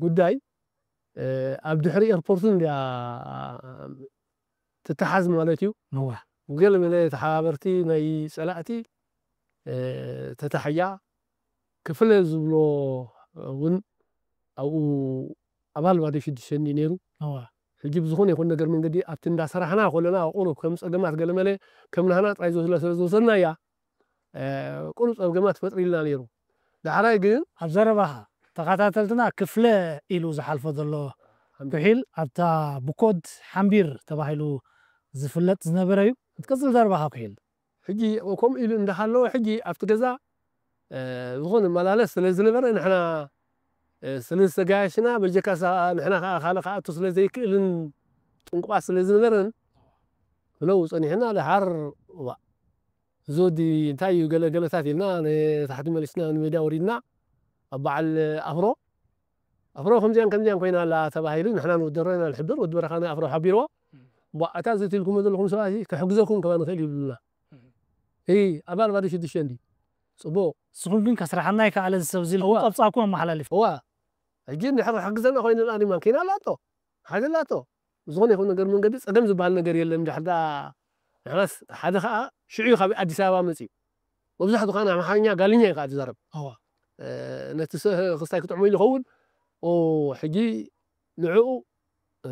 ጉዳይ፣ እ፣ ኣብ ድሕሪ ኤርፖርትን እንድያ ትተሓዝ ማለት እዩ። እወ። ገለ መለ ተሓባበርቲ ናይ ጸላእቲ፣ እ፣ ተታሕያ ክፍለ ዝብሎ እውን ኣብኡ ኣባል ባዶ ሽዱሽተ እንድዩ ነይሩ። እወ። ሕጂ ብዝኾነ ይኹን ነገር መንገዲ ኣብቲ እንዳሰራሕና ከለና ቁሩብ ከም ጸገማት ገለ መለ ከም ናህና ጥራይ ዝወስድና ስለ ዝወሰድናያ፣ እ፣ ቁሩብ ጸገማት ፈጥሪልና ነይሩ። ዳሕራይ ግን ኣብ ዘረባኻ ተኸታተልትና ክፍለ ኢሉ ዝሓልፎ ዘሎ ሓምቢር። ኩሒል ኣብታ ብኮድ ሓምቢር ተባሂሉ ዝፍለጥ ዝነበረ እዩ። ክትቅጽል ዘረባኻ ኩሒል። ሕጂ ከምኡ ኢሉ እንዳሃለወ ሕጂ ኣብቲ ገዛ፣ እ፣ ዝኾነ መላለስ ስለ ዝነበረ ንሕና፣ እ፣ ስለ ዝተጋየሽና በጀካ ሳ-፣ ንሕና ከኣ ካልእ ክኣቱ ስለ ዘይክእልን ጥንቁቓት ስለ ዝነበረን ብለው ጸኒሕና ደሓር ዋ፣ እዚ ወዲ እንታይ እዩ ገለ ገለታት ኢልና ንታሕቲ መሊስና ንሜዳ ወሪድና ኣብ በዓል ኣፍሮ፣ ኣፍሮ ከምዚኣን ከምዚኣን ኮይና ኣላ ተባሂሉ ንሕና ንወዲ ደሮ ኢና ንሕብር፣ ወዲ በረኻ ንኣፍሮ ሓቢርዎ። እም። ቧ፣ እታ እዚ ትልኩሞ ዘለኹም ሰባት እዚ ክሕግዘኩም ከማን ንኽእል ይብሉና። እም። እይ፣ ኣባል ባዶ ሽዱሽተ እንዲ። ጽቡቕ። ንስኹም ግን ከስርሓና ኣይከኣለን ሰብ እዚ ኢልኩም እዋ። ጸብጻብኩም ኣመሓላሊፍኩም። እዋ። ሕጂ እንድሕር ክሕግዘና ኮይኑ ደኣ ማኪና ኣላቶ። ሓይሊ ኣላቶ። ብዝኾነ ይኹን ነገር መንገዲ ጸገም ዝበሃል ነገር የለን። እንድሕር ደኣ ንሕናስ ሓደ ኸኣ ሽዑ እዩ ካብ ኣዲስ ኣበባ መጺኡ። መብዛሕትኡ ኸኣ ኣምሓርኛ ጋልኛ እዩ ኸኣ ዝዛረብ። እዋ። እ፣ ነቲ ሰ-፣ ክስታይ ክጥዕሞ ኢሉ ይኸውን። ኦ፣ ሕጂ ንዕኡ፣ እ፣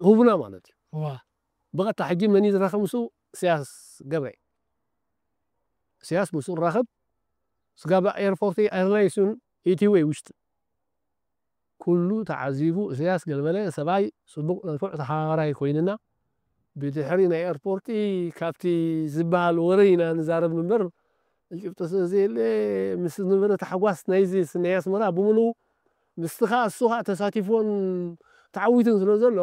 ህቡና ማለት እዩ። እዋ። ብቐጥታ ሕጂ መን እዩ ዝራኸብ ምስኡ? ኢሳያስ ገብረ። ኢሳያስ ምስኡ ንራኸብ። ስጋብ ኤርፖርት ኤርላይንስ እውን ኢቲወይ ውሽጢ። ኩሉ ተዓዚቡ፣ ኢሳያስ ገለመለ ሰብኣይ ጽቡቕ ንፉዕ ተሓባባራይ ኮይንና፣ ብድሕሪ ናይ ኤርፖርቲ ካብቲ ዝበሃል ወረ ኢና ንዛረብ እምበር፣ ጭብጢ ስለ ዘየለ፣ ምስ ዝነበረ ታሕጓስ ናይዚ ናይ ኣስመራ ብምሉኡ፣ ምስቲ ኸኣ እሱ ኸኣ ተሳቲፍዎን ተዓዊቱን ስለ ዘሎ፣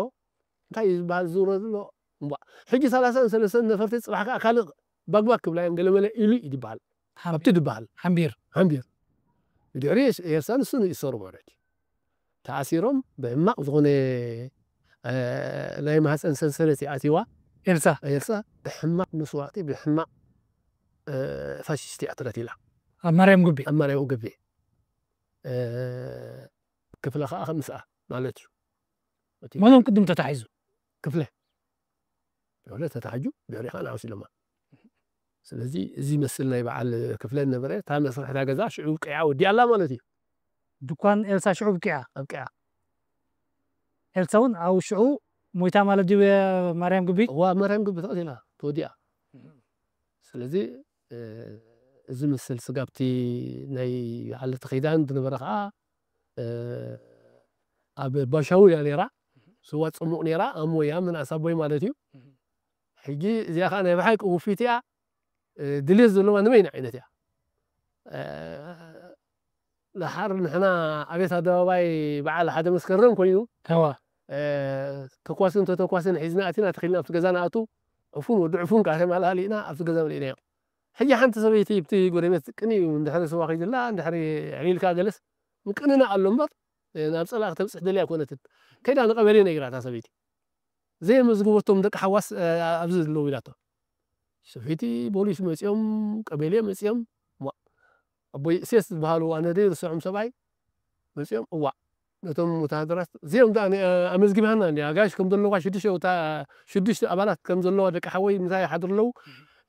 እንታይ እዩ ዝበሃል ዝውረ ዘሎ? እምቧ፣ ሕጂ ሰላሳን ሰለስተን ነፈርቲ ጽባሕ ከኣ ካልእ ባግባግ ክብላ እየን ገለመለ ኢሉ እዩ ዝበሃል። ሓምቢር። ኣብቲ ዝበሃል። ሓምቢር። ሓምቢር። ብድሕሪ ኤርሳ ንሱ ንእሰሩ ማለት እዩ። ተኣሲሮም ብሕማቕ ዝኾነ፣ እ፣ ናይ ማህፀን ሰንሰለት እያ ኣትይዋ። ኤልሳ። ኤልሳ ብሕማቕ መስዋእቲ፣ ብሕማቕ፣ እ፣ ፋሽስት እያ ተቐቲላ። ኣብ ማርያም ጉቢ። ኣብ ማርያም ጉቢ። እ፣ ክፍለ ኸኣ ከምስኣ ማለት እዩ። እቲ መኖም ቅድም ተታሒዙ? ክፍለ። ክፍለ ተታሒዙ፣ ድሕሪ ኸኣ ንዓውሲ ለማ። ስለዚ እዚ ይመስል ናይ በዓል ክፍለ ነበረ። እታ መስርሕታ ገዛ ሽዑ ኣብቂዓ ወዲኣ ኣላ ማለት እዩ። ድኳን ኤልሳ ሽዑ ኣብቂዓ? ኣብቂዓ። ኤልሳ እውን ኣብ ሽዑ ሞይታ ማለት ድዩ ማርያም ግቢ? እዋ፣ ማርያም ግቢ ተቐቲላ፣ ተወዲኣ። ስለዚ፣ እ፣ ዝምስል ስጋብቲ ናይ ዓለተ ኺዳን ዝነበረ ከዓ ኣብ ባሻዊ እያ ነይራ። ስዋ ፅሙቕ ነይራ፣ ኣሞ እያ ምንኣስ ኣቦይ ማለት እዩ። ሕጂ እዚኣ ከዓ ናይ ብሓቂ ውፊት እያ። ድልየት ዘለዋ ንበይና ዓይነት እያ። ድሓር ንሕና ኣቤት ኣደባባይ በዓል ሓደ መስከረም ኮይኑ እዋ ተኳስን ተተኳስን ሒዝና ኣቲና ተኺልና ኣብቲ ገዛ ንኣቱ ዕፉን ወዲ ዕፉን ከዓ ተማላሊእና ኣብቲ ገዛ መሊእናዮ። ሕጂ ሓንቲ ሰበይቲ ብቲ ጎረቤት ቅኒ እዩ እንድሕሪ ስዋ ኺድላ እንድሕሪ ዕሊልካ ገለስ ምቅንና ኣሎ እምበር ናብ ፀላእ ክተብፅሕ ደልያ ኣይኮነትን። ከይዳ ንቀበሌ ነጊራ እታ ሰበይቲ ዘየመዝግበቶም ደቂ ሓዋስ ኣብዚ ዘለዉ ኢላቶ። ሰበይቲ ፖሊስ መፂኦም ቀበሌ መፂኦም እዋ ኣቦይ እሴስ ዝበሃሉ ኣነ ደይ ርስዖም ሰብኣይ መፂኦም እዋ ነቶም ወታሃደራት እዚኦም ዳ ኣመዝጊብሃና እንዲ ኣጋሽ ከም ዘለዋ ሽዱሽተ ወታ ሽዱሽተ ኣባላት ከም ዘለዋ ደቂ ሓወይ ምሳይ ሓድር ኣለዉ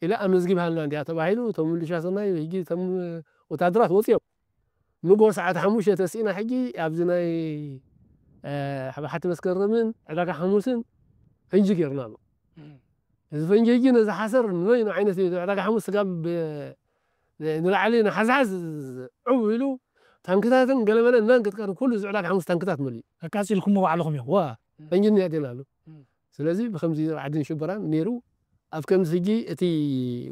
ኢለ ኣመዝጊብሃልና እንዲያ ተባሂሉ እቶም ምልሻ ሰናይ ሕጂ እቶም ወታሃደራት ወፂኦም ንጎ ሰዓት ሓሙሽተ ተሲእና ሕጂ ኣብዚ ናይ ሕባሓቲ መስከረምን ዕዳጋ ሓሙስን ፈንጂ ገይርና ኣሎ። እዚ ፈንጂ ሕጂ ነዚ ሓሰር ንበይኑ ዓይነት እዩ ዕዳጋ ሓሙስ ስጋብ ንላዕሊ ንሓዝሓዝ ዕው ኢሉ ታንክታትን ገለመለን መን ክትቀርብ ኩሉ እዚ ዕዳጋ ሓሙስ ታንክታት መሊኡ ኣቃፂልኩሞ ባዕልኹም እዮም ዋ ፈንጂ እኒኣ ዲና ኣሎ። ስለዚ ብከምዚ ዓድን ሽበራን ነይሩ ኣብ ከምዚ ሕጂ እቲ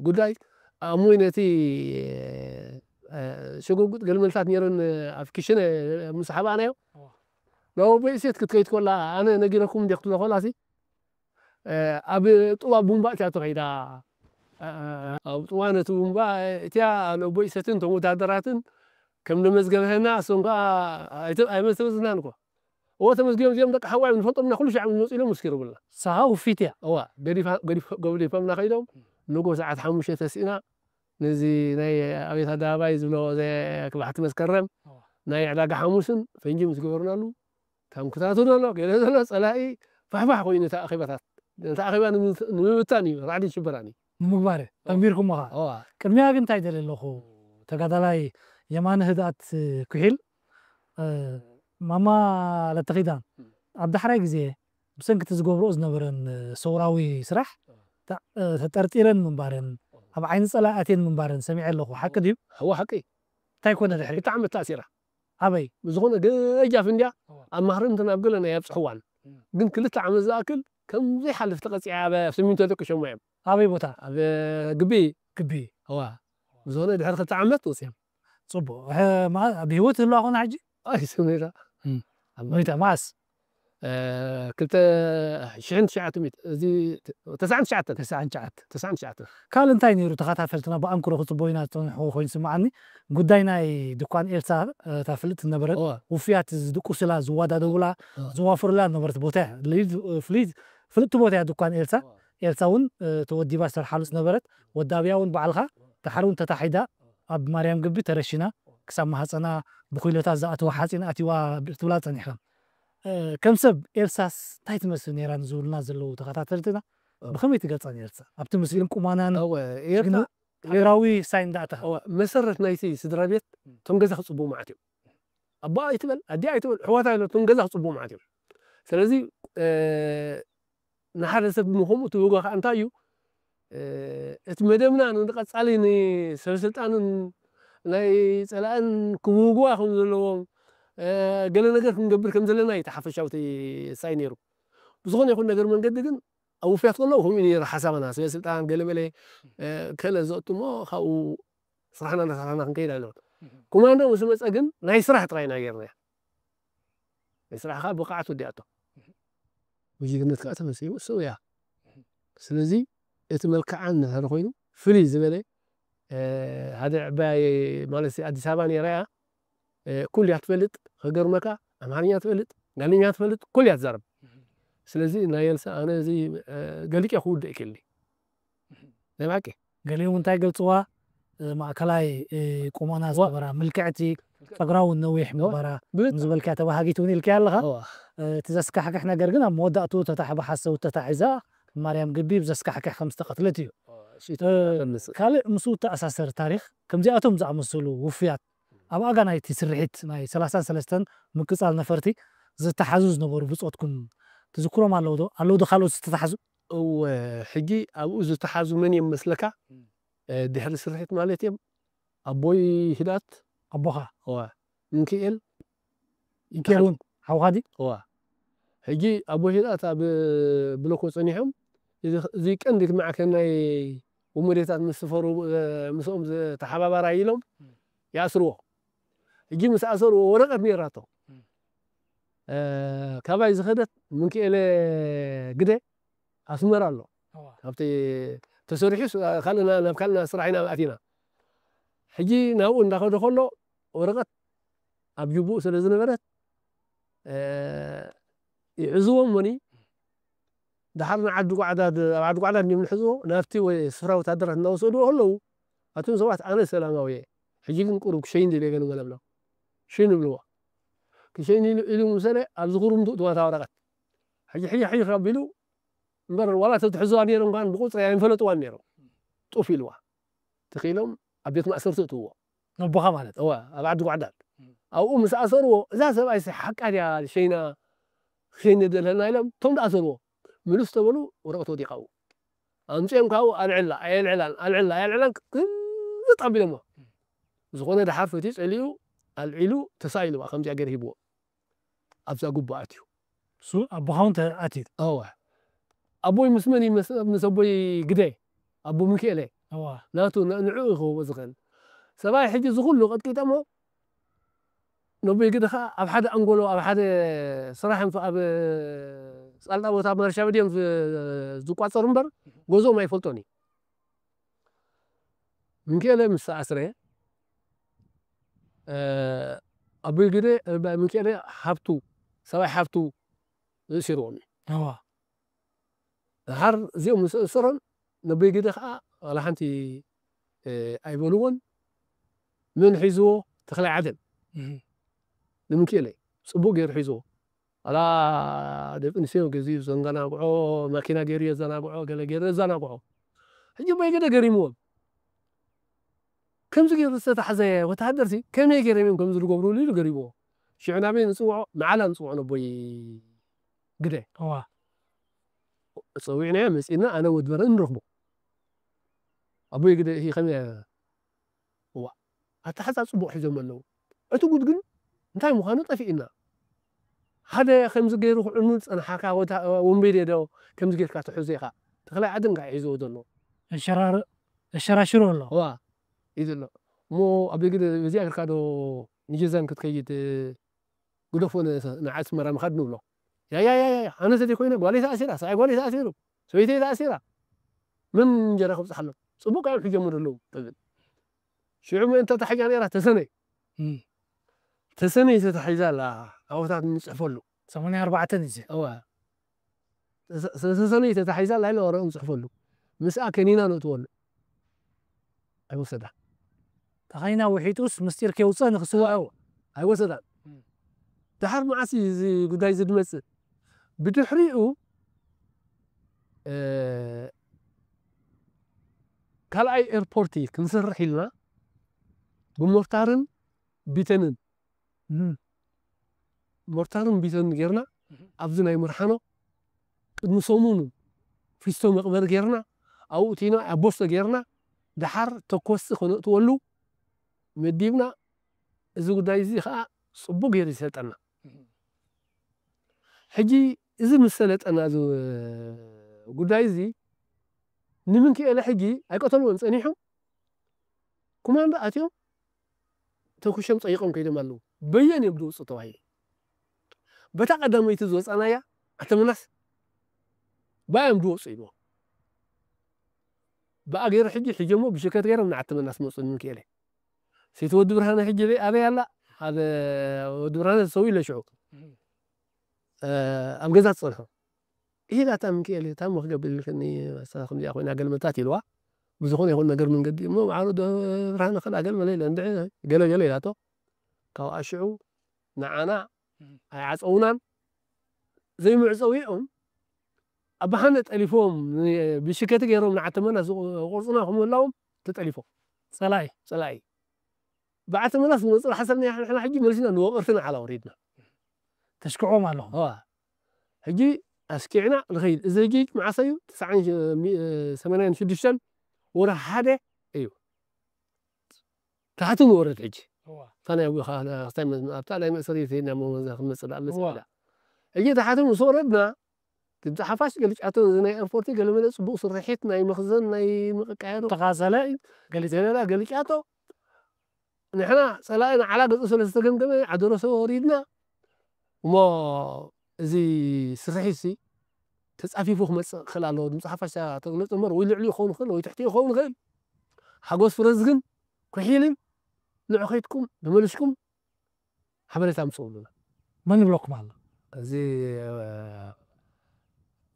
ጉዳይ ኣሞይ ነቲ ሸጎጉጥ ገልመልታት ነይረን ኣብ ክሽነ ምስ ሓባእናዮ ናብ ኣቦይ እሴት ክትከይድ ኮላ ኣነ ነጊረኩም እንዲ ክትብሎ ኮላሲ ኣብ ጥዋ ቡምባ እቲያ ተኸይዳ ኣብ ጥዋ ነቲ ቡምባ እቲያ ኣቦይ እሴትን እቶም ወታደራትን ከም ደመዝገበህና እሶም ከዓ ኣይመዝገብዝናን እኮ እዎ ተመዝጊቦም እዚኦም ደቂ ሓዋይ ንፈልጦም ኢና ኩሉ ሻዕ ዝመፁ ኢሎም መስኪሮምልና። ንስኻ ውፊት እያ። እዋ ገዲፎምና ከይዶም ንጎ ሰዓት ሓሙሽተ ተሲእና ነዚ ናይ ኣቤት ኣደባባይ ዝብሎ ክባሕቲ መስከረም ናይ ዕዳጋ ሓሙስን ፈንጂ ምስ ገበርናሉ ታንክታቱ ዘሎ ገለ ዘሎ ፀላኢ ፋሕፋሕ ኮይኑ እቲ ኣኼባታት ነቲ ኣኼባ ንምብታን እዩ ራዕዲ ሽበራን እዩ ንምግባር ተንቢርኩሞ ኸዓ እዋ ቅድሚያ ግን እንታይ ደለ ኣለኹ ተጋዳላይ የማነ ህድኣት ኩሒል ማማ ለተኺዳን ኣብ ዳሕራይ ግዜ ብሰንኪ እቲ ዝገብርኦ ዝነበረን ሰውራዊ ስራሕ ተጠርጢረን ምንባረን ኣብ ዓይኒ ፀላኢ ኣትየን ምንባረን ሰሚዐ ኣለኹ ሓቂ ድዩ? እዋ ሓቂ እንታይ ኮነ ድሕሪ ክልተ ዓመት ተኣሲራ ኣበይ ብዝኾነ ገጃፍ እንድያ ኣብ ማህረምትን ኣብ ገለ ናይ ኣብፅሕዋን ግን ክልተ ዓመት ዝኣክል ከም ዘይሓልፍ ተቐፂዓ ኣብ ስሚንቶ ደቂሾሞ እዮም ኣበይ ቦታ ኣብ ግቢ ግቢ እዋ ብዝኾነ ድሕሪ ክልተ ዓመት ወፅዮም ፅቡቅ ብህይወት ህልዋ ኮነ ሕጂ ኣይስሜታ ሞይታ ማስ ክልተ ሽሕን ትሽዓተ ሚእቲ እዚ ተስዓን ትሽዓተን ተስዓን ትሽዓተ ተስዓን ትሽዓተ ካልእ እንታይ ነይሩ ተኸታተልትና ብኣንክሮ ክፅበዩና ዝፀንሑ ኮይኑ ስምዓኒ ጉዳይ ናይ ድኳን ኤልሳ እታ ፍልጥቲ ዝነበረት ውፍያት ዝድቁስላ ዝወዳደቡላ ዝዋፍሩላ ዝነበረት ቦታ እያ ፍልጥቲ ቦታ እያ ድኳን ኤልሳ ኤልሳ እውን ተወዲባ ዝሰርሓሉ ዝነበረት ወዳብያ እውን ባዕልኻ ድሓር እውን ተታሒዳ ኣብ ማርያም ግቢ ተረሺና ክሳብ ማህፀና ብኩይሎታት ዝኣተወ ሓፂን ኣትይዋ ክትብላ ፀኒሕካ ከም ሰብ ኤልሳስ እንታይ ትመስል ነይራ ንዝብሉና ዘለዉ ተኸታተልትና ብኸመይ ትገልፃ ነርሳ ኣብቲ ምስልን ቁማናን ሃገራዊ ሳይን ዳእታ መሰረት ናይቲ ስድራ ቤት እቶም ገዛ ክፅቡ ማለት እዮም ኣቦ ኣይትበል ኣዲ ኣይትበል ሕዋታ ቶም ገዛ ክፅቡ ማለት እዮም ስለዚ ንሓደ ሰብ ብምኸምኡ እቲ ዋጋ ከዓ እንታይ እዩ እቲ መደብና ንቐፃሊ ንሰበስልጣንን ናይ ፀላእን ክውግዋ ከም ዘለዎም ገለ ነገር ክንገብር ከም ዘለና እዩ ሓፈሻውቲ ሳይ ነይሩ ብዝኾነ ይኹን ነገር መንገዲ ግን ኣብ ውፍያት ከለዉ ከምኡ ነይሩ ሓሳብና ሰበስልጣን ገለመለ ከለ ዘእቱ እሞ ካብኡ ስራሕና እናሰራሕና ክንከይድ ኣለና ኮማንዶ ምስ መፀ ግን ናይ ስራሕ ጥራይ ኢና ገይርና ናይ ስራሕኻ ብቕዓት ወዲኣቶ ብጅግነት ከዓ ተመሲሉ እሱ እያ ስለዚ እቲ መልክዓ እንድሕር ኮይኑ ፍልይ ዝበለ ሓደ ዕባይ ማለት ኣዲስ ኣበባ ነይራ እያ ኩል እያ ትፈልጥ ከገርመካ ኣምሓርኛ ትፈልጥ ጋልኛ ትፈልጥ ኩል እያ ትዛረብ ስለዚ ናይ ኤልሳ ኣነ እዚ ገሊቀ ክውድእ ይክእል ናይ ብሓቂ ገሊኦም እንታይ ገልፅዋ ማእከላይ ቁመና ዝነበራ ምልክዕቲ ፀጉራ እውን ነዊሕ ምንባራ ዝበልካ ተባሃጊት እውን ኢልካ ኣለኻ እቲ ዘስካሕክሕ ነገር ግን ኣብ መወዳእቱ ተታሕባ ሓሰውት ተታሒዛ ማርያም ግቢ ብዘስካሕክሕ ከም ዝተቐትለት እዩ ካልእ ምስኡ ተኣሳሰር ታሪክ ከምዚኣቶም ዝኣመሰሉ ውፍያት ኣብ ኣጋ ናይቲ ስርሒት ናይ ሰላሳን ሰለስተን ምቅፃል ነፈርቲ ዝተሓዙ ዝነበሩ ብፆትኩም ትዝክሮም ኣለዉ ዶ ኣለዉ ዶ ካልኦት ዝተታሓዙ እወ ሕጂ ኣብኡ ዝተሓዙ መን እዮም መስለካ ድሕሪ ስርሒት ማለት እዮም ኣቦይ ህዳት ኣቦኻ ዋ ምንክኤል ኢንኬል እውን ሓውኻ ድዩ? ዋ ሕጂ ኣቦይ ህዳት ኣብ ብሎኮ ጸኒሖም እዚ እዚ ቀንዲ ክመዓከን ናይ ወመዴታት ምስ ዝፈሩ ምስኦም ዝተሓባባራ ኢሎም ይኣስርዎ። ሕጂ ምስ ኣሰርዎ ወረቐት ነይራቶ ካባይ ዝኸደት ምንክኤለ ግደ ኣስመራ ኣሎ። ካብቲ ተሰሪሑ ካልእና ናብ ካልእና ስራሕ ኢና ኣቲና። ሕጂ ናብኡ እንዳኸደ ከሎ ወረቐት ኣብ ጅቡኡ ስለ ዝነበረት ይሕዝዎም ሞኒ ድሓር ንዓዲ ጓዕዳድ ኣብ ዓዲ ጓዕዳድ እንዲም ንሕዝዎ ናብቲ ወይ ስፍራ ወታደራት እናወሰድዎ ከለዉ ኣቱም ሰባት ኣነ ሰላማዊ እየ ሕጂ ግን ቁሩብ ክሸይን ድልየ ገለ ገለ ብሎ ሽን ይብልዎ። ክሸይን ኢሉ ኢሉ ምሰለ ኣብዚ ኩርምቱ እትዋታ ወረቐት ሕጂ ሕጂ ሕጂ ካብ ኢሉ እምበር ዋላ ተትሕዝዋ ነይሮም ኳን ብቁፅሪ ኣይንፈለጥዋን ነይሮም። ጡፍ ኢልዋ ተኽኢሎም ኣብ ቤት ማእሰርቲ እትውዎ ነቦኻ ማለት እዋ ኣብ ዓዲ ጓዕዳድ ኣብኡ ምስ ኣሰርዎ እዛ ሰብኣይ ሓቃ ድያ ሸይና ክሸይኒ ደለና ኢሎም እቶም ዝኣሰርዎ ምልስ ተበሉ። ወረቐት ወዲቓ ኣብኡ ኣምፅኦም ካብኡ ኣልዕላ ኣየልዕላን ኣልዕላ ኣየልዕላን ክዝጥ ኣቢሎሞ ዝኾነ ድሓር ፈትዩ ፀሊኡ ኣልዒሉ ተሳኢሉ ከምዚኣ ገይሩ ሂብዎ። ኣብዛ ጉባ ኣትዩ እሱ ኣቦኻውን ኣትዩ ኣዋ ኣቦይ ምስ መን ይመስ ምስ ኣቦይ ግደ ኣቦ ምክኤለ እዋ ናቱ ንዕኡ ይኸውቦ ዝኽእል ሰብኣይ ሕጂ ዝኹሉ ቀጥቂጠሞ ነቦይ ግደ ከዓ ኣብ ሓደ ኣንጎሎ ኣብ ሓደ ስራሕ እንፍ ኣብ ፃልጣ ቦታ ማርሻ በዲኦም ዝቋፀሩ እምበር ገዝኦም ኣይፈልጦን እዩ። ምክኤለ ምስ ተኣስረ ኣቦይ ግደ ምክኤለ ሃብቱ ሰብኣይ ሃብቱ ዝእሲርዎም እዩ። እዋ ድሓር እዚኦም ምስ ተእሰሮም ነቦይ ግደ ከዓ ዋላ ሓንቲ ኣይበልዎን። መን ሒዝዎ? ተኽላይ ዓደን ንምክኤለ ፅቡቅ ገይሩ ሒዝዎ። ዋላ ደቂ ኣንስትዮ ገዚኡ ዘንገናግዖ ማኪና ገይሩ የዘናግዖ ገለ ገይሩ የዘናግዖ። ሕጂ ኣቦይ ግደ ገሪምዎም። ከምዚ ገይሩ ዝተታሕዘ ወተሃደር ሲ ከመይ ገይሮም እዮም ከምዚ ዝገብሩሉ ኢሉ ገሪምዎ። ሽዑ ናበይ ንፅውዖ? ንዓላ ንፅውዖ ነቦይ ግደ እዋ ፀዊዕናዮ መፂና ኣነ ወዲ በረን ንረኽቦ። ኣቦይ ግደ እሂ ከመይ እዋ ኣተሓዛ ፅቡቕ ሒዞም ኣለዉ። እቲ ጉድ ግን እንታይ ምዃኑ ጠፊእና። ሓደ ከምዚ ገይሩ ክዕኑ ዝፀንሓካ ወንበዴ ዶ ከምዚ ጌርካ ትሕዞ ኢኻ። ተኽላይ ዓድን ከዓ ሒዝዎ ዘሎ ኣሸራሽሩ ኣሎ። ዋ እዩ ዘሎ እሞ ኣበይ ግደ በዚኣ ጌርካ ዶ ንጀዛን ክትከይድ ግደፎ ንዓስመራ ምኻድ ንብሎ። ያያያያ ኣነ ተዘይኮይነ ጓለይ ተኣሲራ፣ ሰብኣይ ጓለይ ተኣሲሩ፣ ሰበይተይ ተኣሲራ፣ መን እንጀራ ከብፅሓሎም? ፅቡቅ እዮም ሒዞሞ ዘለዉ ትብል። ሽዑ ምእንቲ ተታሒዛ ነይራ ተሰነይ። ተሰነይ ተታሒዛ ኣላ ኣብታት ንፅሕፈሉ። ሰማንያ ኣርባዕተ ግዜ። እዋ ተሰነይ ተታሒዛ ኣላ ኢለ ወረቕ ንፅሕፈሉ። ምስኣ ከኒና ነእትወሉ። ኣይወሰዳ ተኸይና ውሒጡስ ምስጢር ከውፅእ ንክስዋ ኣይወሰዳን። ድሓር መዓስ እዩ እዚ ጉዳይ እዚ ዝመፅእ? ብድሕሪኡ ካልኣይ ኤርፖርቲ ክንሰርሕ ኢልና ብሞርታርን ቢተንን ሞርታርን ቢተንን ጌርና ኣብዚ ናይ ምርሓኖ ቅድሚ ሰሙኑ ፊስቶ መቕበሪ ጌርና ኣብኡ እቲና ኣቦስቶ ጌርና ድሓር ተኮስቲ ከነእትወሉ መዲብና። እዚ ጉዳይ እዚ ከዓ ፅቡቅ ገይሩ ይሰልጠና። ሕጂ እዚ ምስ ሰለጠና እዚ ጉዳይ እዚ ንምንክኤለ ሕጂ ኣይቀተልዎን ፀኒሖም ኩማንዶ ኣትዮም ተኩሾም ፀይቆም ከይዶም ኣለዉ። በየን እዮም ድውፁ ተባሂሉ በታ ቀዳመይቲ ዝወፃናያ ኣተመናስ ባዮም ድወፁ ኢልዎ። ብኣ ገይሩ ሕጂ ሕጀሞ ብሽከት ገይሮም ንዓተመናስ መፁ ንምንክኤለ ሰይቲ ወዲ ብርሃነ ሕጂ ኣበይ ኣላ? ኣብ ወዲ ብርሃነ ዝሰው ኢለ ሽዑ ኣብ ገዛ ትፀንሖ ኢላታ ምክኤል እታ ሞ ክገብር ኢልክኒ ከምዚኣ ኮይና ገልመታት ኢልዋ። ብዝኾነ ይኹን ነገር መንገዲ እሞ ማዕሩ ብርሃነ ክልኣ ገልመለ ኢለ እንድዒ ገለ ገለ ኢላቶ። ካብኣ ሽዑ ንዓና ኣይዓፀውናን ዘይምዕፀው እዮም ኣባሓነ ጠሊፎም ብሽከቲ ገይሮም ንዓተመና ዝቆርፁና ክምህላዎም ተጠሊፎም ፀላኢ ፀላኢ ብዓተመና ዝመፅኡ ሓሰብና ንሕና ሕጂ መሊስና ንወቐርቲ ንዓላ ወሪድና ተሽክዖም ኣለኹም ሕጂ ኣስኪዕና ንኸይድ እዚ ሕጂ መዓሰ እዩ ትስዓን ሰማንያን ሽዱሽተን ወርሒ ሓደ እዩ ታሕቲ ንወርድ ሕጂ። እታ ናይ ኣቦኻ ክስታይ መ-፣ ኣብታ ናይ መእሰሪ ተይና መመዛ ክንመጽእ ደኣ መጽእ እዋ። ደኣ። ሕጂ ታሕቲ ምስ ወረድና፣ እቲ ሓፋሽ ገልጫቶ እዚ ናይ ኤርፖርት ገለመለ ጽቡቕ ስርሒት ናይ መኽዘን ናይ ምቕቃየሩ ተኻዘለ ገሊጽ ጀነራል ገልጫቶ፣ ንሕና ጸላኢ ንዓላ ገጹ ስለ ዝተገምገመ ዓደረሰ ወሪድና። እሞ እዚ ስርሒት ሲ ተጻፊፉ ክመጽእ ክኽእል ኣለዎ። ድምጺ ሓፋሽ ተግለጾ እምበር ወይ ልዕሊኡ ክኸውን ይኽእል ወይ ትሕቲኡ ክኸውን ይኽእል። ሓጎስ ፍረዝ ግን ኩሒልን ንዑ ከይድኩም ተመልስኩም ሓበሬታ ኣምጽኡ ብሉና። መን ይብለኩም ኣሎ? እዚ፣ እ፣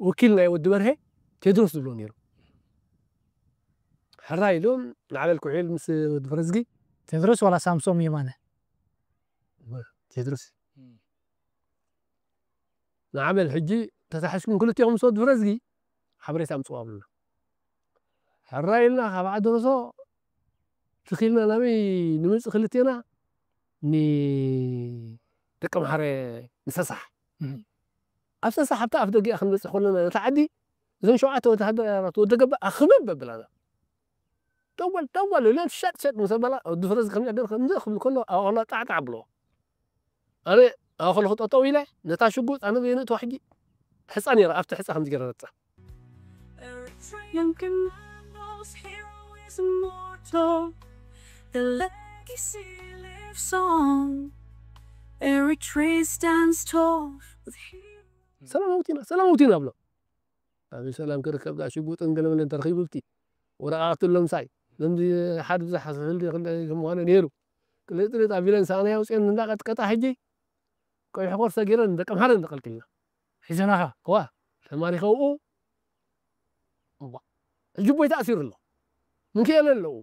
ወኪል ናይ ወዲ በርሄ ቴድሮስ ዝብሎ ነይሩ። ሕራይ ኢሉ ንዓበል ኩሒል ምስ ወዲ ፈረዝጊ። ቴድሮስ ዋላ ሳምሶም የማነ? ቴድሮስ። እም። ንዓበል ሕጂ ተታሒዝኩም ክልቴኹም ምስ ወዲ ፈረዝጊ ሓበሬታ ኣምጽኡ ኣብሉና። ሕራይ ኢልና ካብ ዓደረሶ ትኺልና ናበይ ንምጽእ ክልቴና? ንደቀምሓረ ንሰሳሕ። እም። ኣብ ሰሳሕ ኣብታ ኣፍ ደጊኣ ክንበጽሕ ከለና ነታ ዓዲ እዞም ሸውዓተ ወተሃደራት ወዲ ገባ ኣኽብብ ኣብላና። ደወል ደወል ኢለን ሸጥ ሸጥ ምስ ኣበላ ወዲ ፈረዝ ከምዚ ገይሩ ከምዚ ክብል ከሎ ኣዋላ ጣዕጣዕ ኣብሎ። ኣነ ኣኸልኹ ጠጠው ኢለ ነታ ሽጉጥ ኣነ በየነ ተዋሕጂ ሕጻ ነይራ ኣብቲ ሕጻ ከምዚ ገይረ ረጻ። Eritrean commandos, hero is immortal. The legacy lives on. Eritrea stands tall with heroes. ሰላም ኣውቲና፣ ሰላም ኣውቲና ብሎ። ኣብ ሰላም ክርከብ ዳ ሽጉጥን ገለመለን ተረኺቡ ብቲ ወረቓቕቲ ሎምሳይ። ለምዚ ሓደ ብዛሕ ዝሕል ይኽእል ከምዃነ ነይሩ። ቅልጥልጥ ኣቢለን ሳእናይ ኣውፅኤን እንዳቐጥቀጣ ሕጂ ቀይሕ ቆርሰ ገይረን ደቂ ኣምሓረ ንቐልቅልና። ሒዘናኻ? ዋ፣ ተማሪኸ ኣብኡ። እዋ። ሕጂ ቦይ ተኣሲሩ ኣሎ። ምንክኤለ ኣለዉ።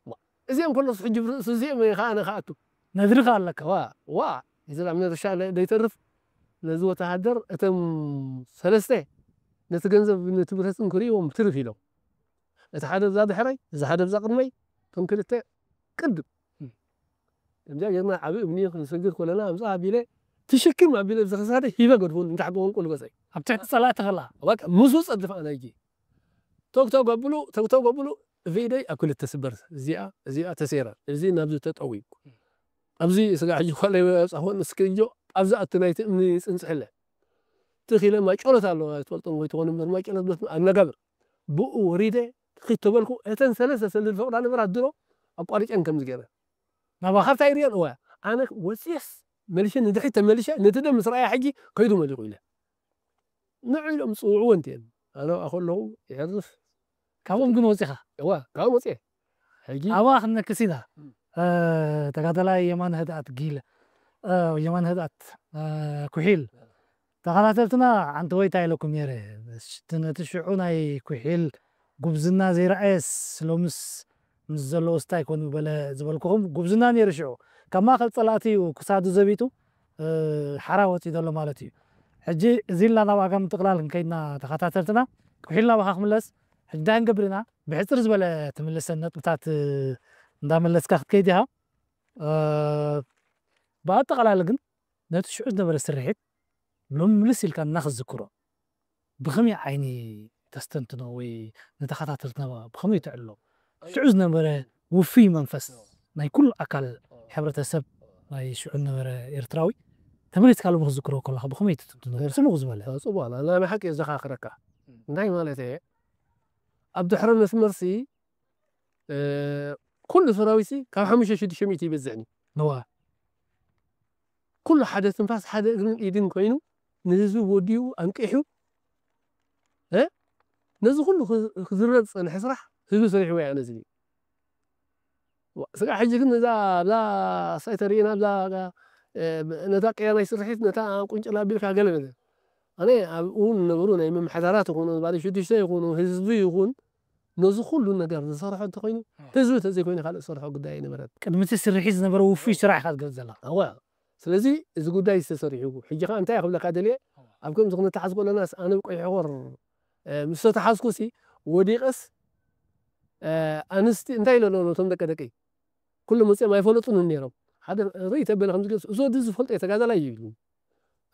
ዋ። እዚኦም ከሎስ ሕጂ ብርእሱ እዚኦም ከኣ ንኽኣቱ። ነድሪ ከኣ ኣለካ። ዋ፣ ዋ። እዚ ላም ነርሻ ለ-፣ ደይተርፍ ነዚ ወተሃደር እቶም ሰለስተ ነቲ ገንዘብ ነቲ ብረትን ክርእይዎም ትርፍ ኢሎም። እቲ ሓደ ብዛ ድሕረይ፣ እዚ ሓደ ብዛ ቅድመይ፣ እቶም ክልተ ቅድም። እም። ከምዚኣ ጌርና ዓቢ እምኒ ክንሰግር ከለና፣ ኣምጽኣ ኣቢለ፣ ትሽክም ኣቢለ፣ ብዚ ክሳደ ሂበ ገድፉን፣ እንታሕ ብወንቁ ልበሰይ። ኣብ ትሕቲ ጸላእቲ ከላ? በቃ፣ ምስኡ ጸድፍ ኣነ እጂ። ቶግ ቶግ ኣብሉ፣ ቶግ ቶግ ኣብሉ፣ እፍ ኢደይ ኣብ ክልተ ስበር። እዚኣ፣ እዚኣ ተሰይራ። እዚ ናብዚ ተጠውዩ። ኣብዚ ስጋ ሕጂ ኳለይ ኣብጻኹን፣ እስኪ እጆ፣ ኣብዚ ኣቲ ናይቲ እምኒ ጽንጽሕለ። ትኺለ ማይጨሎት ኣለዋ፣ ትፈልጦም ወይ ትኾኑ እምበር፣ ማይጨሎት በት ኣነጋብር። ብኡ ወሪደ፣ ትኺት ተበልኩ፣ እተን ሰለስተ ሰልል ፈቕዳ ነበራ ድሮ፣ ኣቋሪጨን ከምዚ ገይረ። ናባኻ? ካብታ ይርእየን፣ እወ። ኣነ ወፂስ፣ መሊሸ ንድሕሪት ተመሊሸ፣ ነቲ ደም ምስ ረኣየ ሕጂ ከይዱ መሊቑ ኢለ። ንዑ ኢሎም ዝፅውዕዎ እንተየን። ኣነ ኣብኣ ከለኹ የዕርፍ። ካብኦም ግን ወፂኻ? እወ፣ ካብኦም ወፂኤ። ሕጂ ኣብኣ ክንነክስ ኢና። እም። እ፣ ተጋዳላይ የማነ ህድኣት ጊለ፣ እ፣ የማነ ህድኣት፣ እ፣ ኩሒል። ተኸታተልትና ዓንተ ወይ እንታይ ኢለኩም ነይረ? እቲ ነቲ ሽዑ ናይ ኩሒል ጉብዝና ዘይረኣየስ ሎምስ ምስ ዘለዎ ስታይ ኮኑ በለ ዝበልኩኹም ጉብዝና ነይሩ ሽዑ። ካብ ማእከል ጸላእቲ እዩ ክሳዱ ዘቢጡ፣ እ፣ ሓራ ወጺኡ ዘሎ ማለት እዩ። ሕጂ እዚ ኢልና ናብ ኣጋ ምጥቕላል ክንከይድና ተኸታተልትና፣ ኩሒል ናባኻ ክምለስ፣ ሕጂ እንታይ ክንገብር ኢና? ብሕጽር ዝበለ ትምልሰን ነጥብታት፣ እ፣ እንዳመለስካ ክትከይድ ኢኻ። እ፣ ብኣጠቓላሊ ግን ነቲ ሽዑ ዝነበረ ስርሒት ሎሚ ምልስ ኢልካ እናኽትዝክሮ ብኸመይ ዓይኒ ተስተንትኖ ወይ ንተኸታተልትና ብኸመይ ተዕልሎ? ሽዑ ዝነበረ ውፉይ መንፈስ ናይ ኩሉ ኣካል ሕብረተሰብ ናይ ሽዑ ዝነበረ ኤርትራዊ ተመሊስካ ሎሚ ክትዝክሮ ከለኻ ብኸመይ ትትንትኖ? ጽቡቕ ዝበለ። ጽቡቕ ኣላ። ናይ ብሓቂ የዘኻኽረካ። እንታይ ማለት እየ? ኣብ ድሕረ መስመርሲ፣ እ፣ ኩሉ ሰራዊትሲ ካብ ሓሙሽተ ሽዱሽተ ሚእቲ ይበዝሕን እዩ። እዋ። ኩሉ ሓደ ትንፋስ፣ ሓደ እግርን ኢድን ኮይኑ፣ ንህዝቢ ወዲኡ፣ ኣንቂሑ፣ እ? ነዚ ኩሉ ክ-፣ ክዝረብ ዝጸንሐ ስራሕ ህዝቢ ሰሪሕዎ እያ ነዚ። ዋ፣ ስጋዕ ሕጂ ግን ነዛ፣ ኣብዛ ሳይ ተርእየና፣ ኣብዛ፣ እ፣ ነታ ቅያ ናይ ስርሒት፣ ነታ ቁንጭላ ኣቢልካ ገለ ነገር። ኣነ ኣብኡ ዝነበሩ ናይ መምሓዳራት ይኹኑ፣ ባለ ሽዱሽተ ይኹኑ፣ ህዝቢ ይኹን፣ ነዚ ኩሉ ነገር ዝሰርሖ እንተኾይኑ፣ ኣዎ። ህዝቢ እንተዘይኮይኑ ካልእ ዝሰርሖ ጉዳይ ኣይነበረን። ቅድሚ እቲ ስርሒት ዝነበረ ውፉይ ስራሕ ኢኻ ትገልጽ ዘለኻ። እወ። ስለዚ እዚ ጉዳይ ዝተሰሪሑ። ሕጂ ኸኣ እንታይ ክብለካ ደልየ፣ ኣዎ። ኣብ ከምዚ ክንተሓዝ ከለናስ ኣነ ብቀይሕ ሕኾር፣ እ፣ ምስ ተተሓዝኩሲ ወዲቐስ፣ እ፣ ኣንስቲ እንታይ ኢለ ኣለኹ ነቶም ደቂ ደቀይ? ኩሎም መጺኦም ኣይፈለጡንን ነይሮም። ሓደ ርእይ ተበለ ከምዚ ገይሩ፣ እዚ ወዲ ዝፈልጦ እዩ፣ ተጋዳላይ እዩ ኢሉ።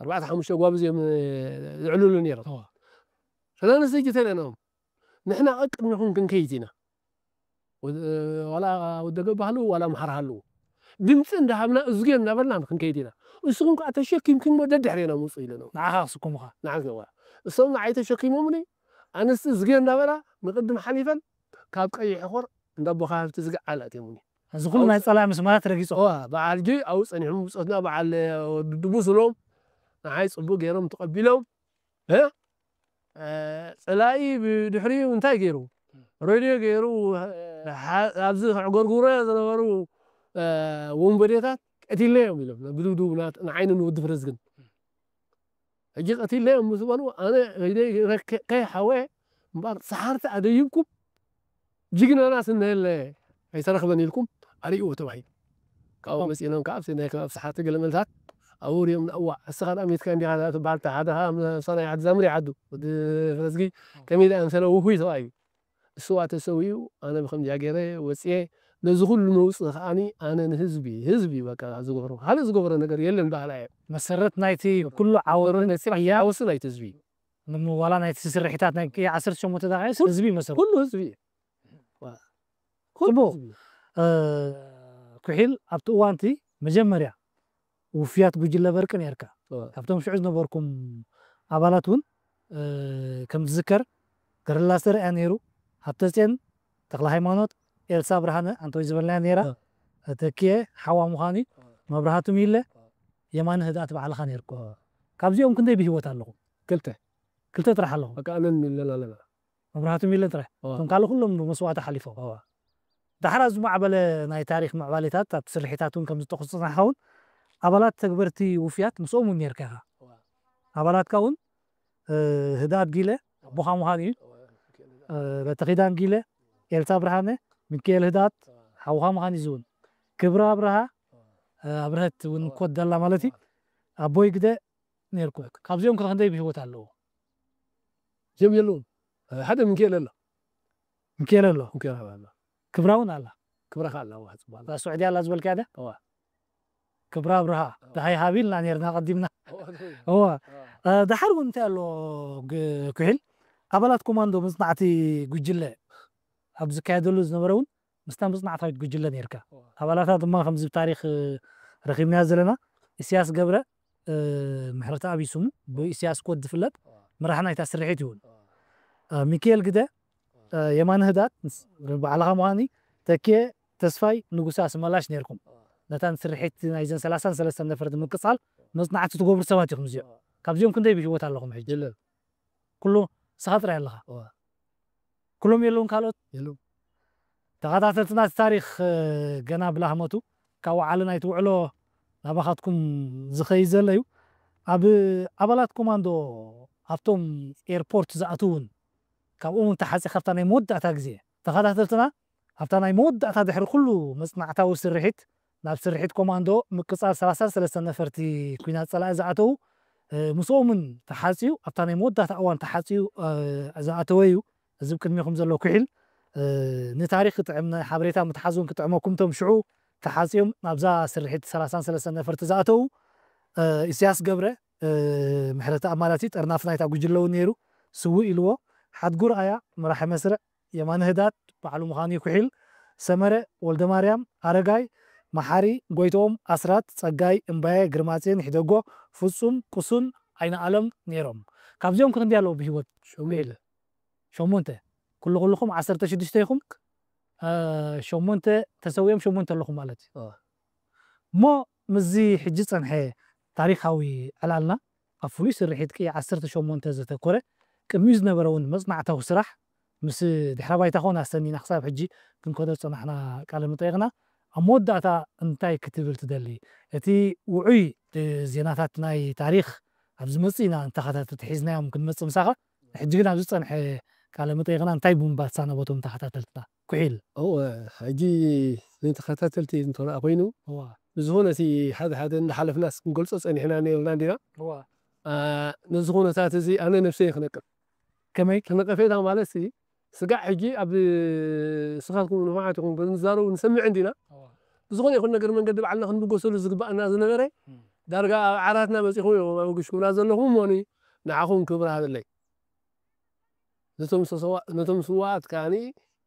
ኣርባዕተ ሓሙሽተ ጓብዝ እዮም፣ እ፣ ዝዕልሉ ነይሮም። እዋ። ሰላም ንስጂ ተለናዮም። ንሕና ቀቅድሚኹም ክንከይድ ኢና። ወ- ዋላ ወደገባ ሃለዉ ዋላ ኣምሓራ ሃለዉ ድምፂ እንዳሃብና እዝግዮ እናበልና ክንከይድ ኢና። ንስኹም ከዓ ተሸኪምኩሞ ደድሕሬና ምውፁ ኢለና። ንዓኻ ክስኩሙኻ። ንዓዘዋ እሶም ንዓይ ተሸኪሞምኒ ኣነስ እዝግዮ እናበላ ንቅድም ሓሊፈን ካብ ቀይሕ ሕኾር እንዳቦኻ ሃብቲ ዝግዓል ኣትዮምኒ። እዚ ኩሉ ናይ ፀላኢ ምስማራት ረጊፆ። ዋ በዓል ጂ ኣብኡ ፀኒሖም ብፆትና በዓል ድቡ ስሎም ንዓይ ፅቡቅ ገይሮም ተቐቢሎም። እ? እ፣ ፀላኢ ብድሕሪኡ እንታይ ገይሩ? ሬድዮ ገይሩ። እ፣ ሓ- ኣብዚ ክዕጎርጉረ ዝነበሩ እ፣ ወንበዴታት ቀቲልናዮም ኢሎም ብድብድቡ ናት- ንዓይኒ ንወዲ ፍረዝግን ሕጂ ቀቲልናዮም ምስ በሉ ኣነ ከይደ- ከይ- ከይሓወ እምበኣር ሰሓርቲ ኣደይብኩም ጅግናና ስነየለ ኣይተረኽበን ኢልኩም ኣርእዎ ተባሂሉ። ካብኡ መፂኦም ከዓ ኣብቲ ናይ ከባቢ ሰሓርቲ ገለመልታት ኣብኡ ሪኦም እዋ እስኻ ዳ ሜትካ እንዲኻ ትበሃል ሓደ ምሳና ይዓዱ ዛምር ይዓዱ ወዲ ፍረዝጊ ከመይ ደኣ እንተለ ውፉይ ሰብኣይ እዩ። እሱ ተሰዊኡ ኣነ ብከምዚኣ ገይረ ወፅየ ነዚ ኩሉ መውፅእ ከዓኒ ኣነ ንህዝቢ ህዝቢ በቃ ዝገብሮ ካልእ ዝገብሮ ነገር የለን በሃላ እየ። መሰረት ናይቲ ኩሉ ዓወት ወረነት ስራሕ እያ። ዓወሲ ናይቲ ህዝቢ እዩ። ንዋላ ናይቲ ስርሒታት ናይ ዓሰርተ ሸሞንተ ዳቃይስ ህዝቢ መሰረት ኩሉ ህዝቢ እዩ። ዋ። ኩሉ ጽቡቅ። ህዝቢ እዩ። እ፣ ኩሒል ኣብቲ እዋንቲ መጀመርያ ውፍያት ጉጅለ በርቂ ነርካ። ዋ። ካብቶም ሽዑ ዝነበርኩም ኣባላት እውን እ፣ ከም ዝዝከር ገረላስተር እያ ነይሩ። ሃብተፅዮን፣ ተክለ ሃይማኖት፣ ኤልሳ ብርሃነ ኣንቶይ ዝበልናያ ነይራ። እ። ተኪኤ ሓዋ ምዃኑ እዩ። መብራህቱ ሚለ፣ የማነ ህድኣት ባዕልኻ ነይርኩም። ካብዚኦም ክንደይ ብህይወት ኣለኹም? ክልተ ክልተ ጥራሕ ኣለኹም። በቃ ኣነን ሚለን ኣለና። መብራህቱ ሚለ ጥራሕ። ዋ። እቶም ካልእ ኩሎም ብመስዋእቲ ሓሊፎም። ዋ። ዳሕራ ዝማዕበለ ናይ ታሪኽ ምዕባሌታት ኣብቲ ስርሒታት እውን ከም ዝጠቕሱ ዝጸናሕካ እውን ኣባላት ተግበርቲ ውፍያት ምስኦም እውን ነርካ ኢኻ። ኣባላትካ እውን እ፣ ህድኣት ጊለ ኣቦኻ ምዃኑ እዩ። እ፣ በተኺዳን ጊለ፣ ኤልሳ ብርሃነ፣ ሚካኤል ህድኣት ሓውኻ ምዃኑ እዩ ዝውን። ክብረ ኣብርሃ እ፣ ኣብርሀት እውን ኮት ደላ ማለት እዩ። ኣቦይ ግደ ነርኩም። ካብዚኦም ከ ክንደይ ብህይወት ኣለዎ? ጀም የለውን ሓደ ምንኬል ኣሎ። ሚካኤል ኣሎ። ምንኬል ኣሎ። ክብራ እውን ኣላ። ክብራ ከ ኣላ ዋ ጽባላ። እዛ ሱዕዲ ኣላ ዝበልካያ ደ? እዋ። ክብራ ኣብርሃ ደሃይ ሃቢልና ነርና ቀዲምና። እዋ። እ፣ ደሓር እውን እንታይ ኣሎ ግ- ኩሒል ኣባላት ኮማንዶ መጽናዕቲ ጉጅለ ኣብ ዝካየደሉ ዝነበረ እውን ምስታ መጽናዕታዊት ጉጅለ ነርካ። ኣባላታ ድማ ከምዚ ብታሪኽ እ፣ ረኺብናዮ ዘለና ኢሳያስ ገብረ እ፣ ምሕረተኣብ እዩ ስሙ ብኢሳያስ ኮድ ዝፍለጥ መራሕ ናይታ ስርሒት ይውን። እ፣ ሚካኤል ግደ እ፣ የማነ ህዳት ምስ- ባዕልኻ ምዃኒ ተኪኤ ተስፋይ ንጉሳ ስመላሽ ነርኩም። ነታ ስርሒት ናይዘን ሰላሳን ሰለስተን ነፈርቲ ምቅጻል መጽናዕቲ ትገብሩ ሰባት ኢኹም እዚኦም። ካብዚኦም ክንደይ ብህይወት ኣለኹም ሕጂ? የለን። ኩሉ ንስኻ ጥራይ ኣለኻ። እዋ። ኩሎም የለውን ካልኦት? የለውን። ተኸታተልትና እቲ ታሪኽ እ፣ ገና ብላህመቱ ካብ ወዓሊ ናይቲ ውዕሎ ናባኻትኩም ዝኸይድ ዘሎ እዩ። ኣብ ኣባላት ኮማንዶ ኣብቶም ኤርፖርት ዝኣትውን ካብኦም እውን ተሓፂ ካብታ ናይ መወዳእታ ግዜ ተኸታተልትና ኣብታ ናይ መወዳእታ ድሕሪ ኩሉ መፅናዕታዊ ስርሒት ናብ ስርሒት ኮማንዶ ምቅፃል ሰላሳን ሰለስተን ነፈርቲ ኩናት ፀላኢ ዝኣተዉ እ፣ ምስኦምን ተሓፅዩ ኣብታ ናይ መወዳእታ እዋን ተሓፅዩ እ፣ ዝኣተወ እዩ። እዚ ቅድሚኹም ዘሎ ኩሒል እ፣ ንታሪክ ክጥዕም ሓበሬታ ምትሓዙን ክጥዕመኩም ቶም ሽዑ ተሓፅዮም ናብዛ ስርሒት ሰላሳን ሰለስተን ነፈርቲ ዝኣተዉ እ፣ ኢሳያስ ገብረ እ፣ ምሕረተኣብ ማለት እዩ ጠርናፍ ናይታ ጉጅለ እውን ነይሩ ስውእ ኢልዎ ሓድጉር ኣያ መራሒ መስርዕ የማነ ህዳት ባዕሉ ምዃኑ እዩ ኩሒል ሰመረ ወልደማርያም ኣረጋይ መሓሪ ጎይትኦም ኣስራት ጸጋይ እምባየ ግርማጼን ሒደጎ ፍጹም ቁሱን ኣይነ ኣለም ነይሮም። ካብዚኦም ክንደይ ኣለዉ ብህይወት? ሸሚለ ሸሞንተ። ኩሉ ኩልኹም ዓሰርተ ሽዱሽተ ኢኹም። እ፣ ሸሞንተ ተሰዊኦም ሸሞንተ ኣለኹም ማለት እዩ። እ። እሞ ምስዚ ሕጂ ጸንሐ ታሪኻዊ ዕላልና ኣብ ፍሉይ ስርሒት ቅያ ዓሰርተ ሸሞንተ ዘተኮረ ቅድሚኡ ዝነበረ እውን መጽናዕታዊ ስራሕ ምስ ድሕረ ባይታ ኮን ኣሰኒና ክሳብ ሕጂ ክንከዶ ዝጸናሕና ቃለ መጠይቕና ኣብ መወዳእታ እንታይ ክትብል ትደሊ? እቲ ውዑይ እ፣ ዜናታት ናይ ታሪኽ ኣብ ዝመጽእ ኢና እንተኸታተልቲ ሒዝናዮም ክንመጽእ ምሳኻ ሕጂ ግን ኣብ ዝጸንሐ ቃለ መጠይቕና እንታይ ብምባል ትሳነበቶም ተኸታተልትና? ኩሒል። እወ፣ ሕጂ ንተኸታተልቲ እንተደኣ ኮይኑ እዋ። ብዝኾነ እቲ ሓደ ሓደ እንዳሓለፍናስ ክንገልጾ ጸኒሕና ነይርና እንዲና። እዋ። ኣ፣ ነዚ ኩነታት እዚ ኣነ ነብሰይ ክነቅፍ ከመይ? ክነቀፌታ ማለት ሲ ስጋዕ ሕጂ ኣብ ስኻትኩም ንፋዓት ይኹን ክንዛረቡ ንሰምዕ እንዲና። እዋ። ብዝኾነ ይኹን ነገር መንገዲ ባዕልና ክንብገሰሉ ዝግባኣና ዝነበረ እም። ዳርጋ ኣብ ዓራትና በፂኹም እዮም ኣብ ግሽኩና ዘለኹም ሞኒ ንዓኹም ክብሪ ሃበለይ። ነቶም ሰሰዋ- ነቶም ስዋኣት ከዓኒ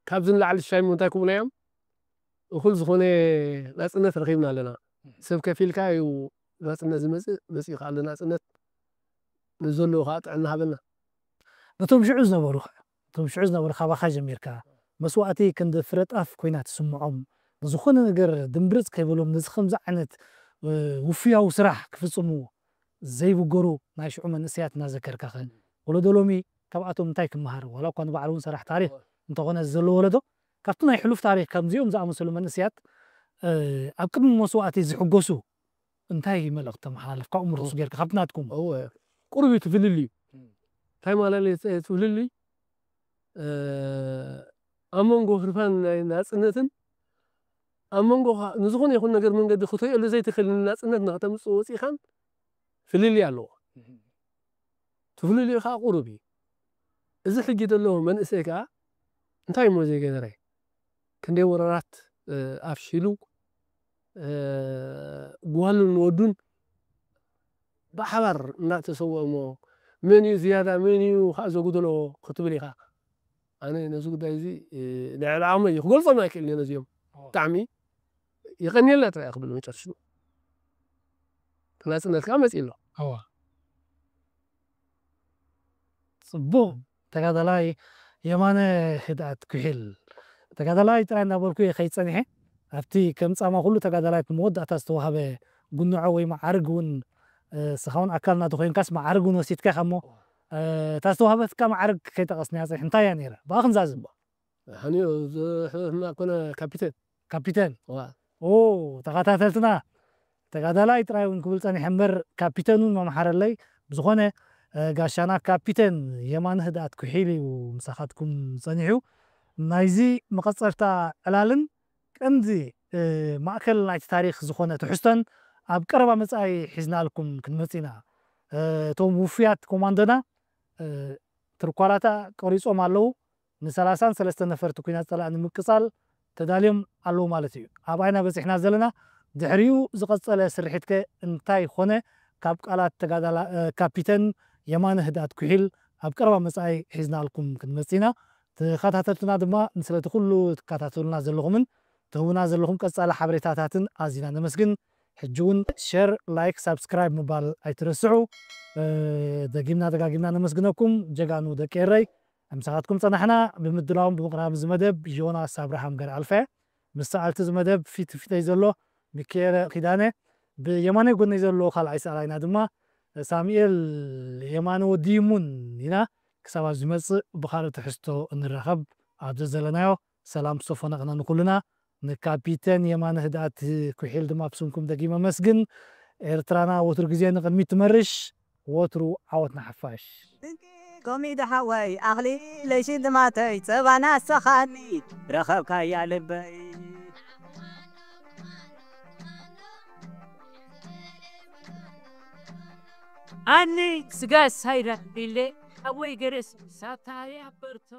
ካብዚ ንላዕሊ ሽሻይ እንታይ ክብሉ እዮም? እኹል ዝኾነ ናጽነት ረኺብና ኣለና። ሰብ ከፊልካ እዩ ናጽነት ዝመጽእ፣ መጺኡ ከኣ ኣሎ ናጽነት። ንዘለዉ ከኣ ጥዕና ሃበና። ነቶም ሽዑ ዝነበሩ ኸ? ነቶም ሽዑ ዝነበሩ ካባኻ ጀሚርካ፣ መስዋእቲ ክንዲ ፍረ ጣፍ ኮይና ትስምዖም፣ ንዝኾነ ነገር ድምብርጽ ከይበሎም፣ ነዚ ከምዚ ዓይነት፣ እ፣ ውፉያዊ ስራሕ ክፍጽሙ ዘይብገሩ ናይ ሽዑ መንእሰያት እናዘከርካ ኸ? ወለዶ ሎሚ ካብኣቶም እንታይ ክመሃር? ዋላ እኳ ንባዕሉ እውን ሰራሕ ታሪኽ እንተኾነ ዘሎ ወለዶ፣ ካብቲ ናይ ሕሉፍ ታሪኽ ከምዚኦም ዝኣመሰሉ መንእሰያት፣ እ፣ ኣብ ቅድሚ መስዋእቲ ዝሕጎሱ እንታይ መልእኽቲ ተመሓላልፍ? ካብኡ ምርኩስ ጌርካ፣ ካብቲ ናትኩም። እወ፣ ቁሩብ እዩ እቲ ፍልልዩ። እም። እንታይ ማለት እዩ እቲ ፍልልዩ? እ፣ ኣብ መንጎ ህርፋን ናይ ናጽነትን ኣብ መንጎ ኸ-፣ ንዝኾነ ይኹን ነገር መንገዲ ክትሪኦሉ ዘይትኽእል ንናጽነት ንኸተምጽእ ወጺእኻን ፍልልይ ኣለዎ። እም። እቲ ፍልልዩ ኸኣ ቁሩብ እዩ። እዚ ሕጂ ዘሎ መንእሰይ ከኣ እንታይ እሞ ዘይገበረ? ክንደይ ወራራት፣ እ፣ ኣፍሺሉ፣ እ፣ ጓሉን ወዱን ብሓባር እናተሰውአ እሞ መን እዩ ዝያዳ፣ መን እዩ ከኣ ዘጉደሎ ክትብል ኢኻ። ኣነ ነዚ ጉዳይ እዚ፣ እ፣ ልዕሊ ዓቕመይ እዩ ክገልጾም ኣይክእልን እየ ነዚኦም። ኦ። ብጣዕሚ የቐንየልና ጥራይ እየ ክብል መጨረሽኡ። ናጽነት ከኣ መጺኡ ኣሎ። እዋ። ጽቡቕ ተጋዳላይ የማነ ህድኣት ኩሒል። ተጋዳላይ ጥራይ እናበልኩ እየ ከይጸኒሐ። ኣብቲ ከም ጻማ ኩሉ ተጋዳላይ እቲ መወዳእታ ዝተዋህበ ጉንዖ ወይ መዓርግ እውን፣ እ፣ ስኻ እውን ኣካል ናቱ ኮይንካስ መዓርግ እውን ወሲድካ ኢኻ እሞ፣ እ፣ እታ ዝተዋህበትካ መዓርግ ከይጠቐስናያ ጸኒሕ እንታይ እያ ነይራ? ብኣ ክንዛዝም። ሓንዮ ዝሕና ኮነ ካፒቴን። ካፒቴን። ዋ። ኦ፣ ተኸታተልትና፣ ተጋዳላይ ጥራይ እውን ክብል ጸኒሐ እምበር፣ ካፒተን እውን መምሓረለይ። ብዝኾነ፣ እ፣ ጋሻና ካፒተን የማነ ህድኣት ኩሒል እዩ ምሳኻትኩም ጸኒሑ። ናይዚ መቐጸልታ ዕላልን ቀንዲ፣ እ፣ ማእከል ናይቲ ታሪኽ ዝኾነ ትሕዝቶን ኣብ ቀረባ መጻኢ ሒዝናልኩም ክንመጽእ ኢና። እ፣ እቶም ውፉያት ኮማንዶና፣ እ፣ ትርኳላታ ቆሪጾም ኣለዉ። ንሰላሳን ሰለስተን ነፈርቲ ኲናት ጸላኢ ንምቅጻል ተዳልዮም ኣለዉ ማለት እዩ። ኣብ ኣይና በጺሕና ዘለና፣ ድሕሪኡ ዝቐጸለ ስርሒትከ እንታይ ኾነ? ካብ ቃላት ተጋዳላ-፣ እ፣ ካፒተን የማነ ህድኣት ኩሒል ኣብ ቀረባ መጻኢ ሒዝናልኩም ክንመጽእ ኢና። ተኸታተልትና ድማ ንስለቲ ኩሉ ትከታተሉና ዘለኹምን ትህቡና ዘለኹም ቀጻሊ ሓበሬታታትን ኣዚና ነመስግን። ሕጂ እውን ሸር፣ ላይክ፣ ሳብስክራይብ ምባል ኣይትረስዑ። እ፣ ደጊምና ደጋጊምና ነመስግነኩም ጀጋኑ ደቂ ኤረይ። ምሳኻትኩም ጸናሕና። ብምድላውን ብምቕራብ እዚ መደብ ዮናስ ኣብርሃም ገርኣልፈ፣ ምስ ሰኣልቲ እዚ መደብ ፊት ፊተይ ዘሎ ሚካኤለ ኪዳነ፣ ብየማናይ ጎነይ ዘሎ ካልኣይ ሰኣላይና ድማ ሳሙኤል የማነ ወዲ ይሙን ኢና። ክሳብ ኣብ ዝመጽእ ብኻልእ ትሕዝቶ እንራኸብ። ኣብ ዘዘለናዮ ሰላም ተሰፎነቕና ንኹልና። ንካፒተን የማነ ህድኣት ኩሒል ድማ ብስምኩም ደጊመ መስግን። ኤርትራና ወትሩ ግዜ ንቕድሚት ትመርሽ፣ ወትሩ ዓወት ንሓፋሽ። ድንቂ ኮሚዶ ሓወይ ኣኽሊለይ ሽልማተይ ጸባና ኣሰኻኒ ረኸብካያ ልበይ። ኣኒ ስጋ ሳይራ ቢሌ ሓወይ ገረስ ሳታያ በርቶ።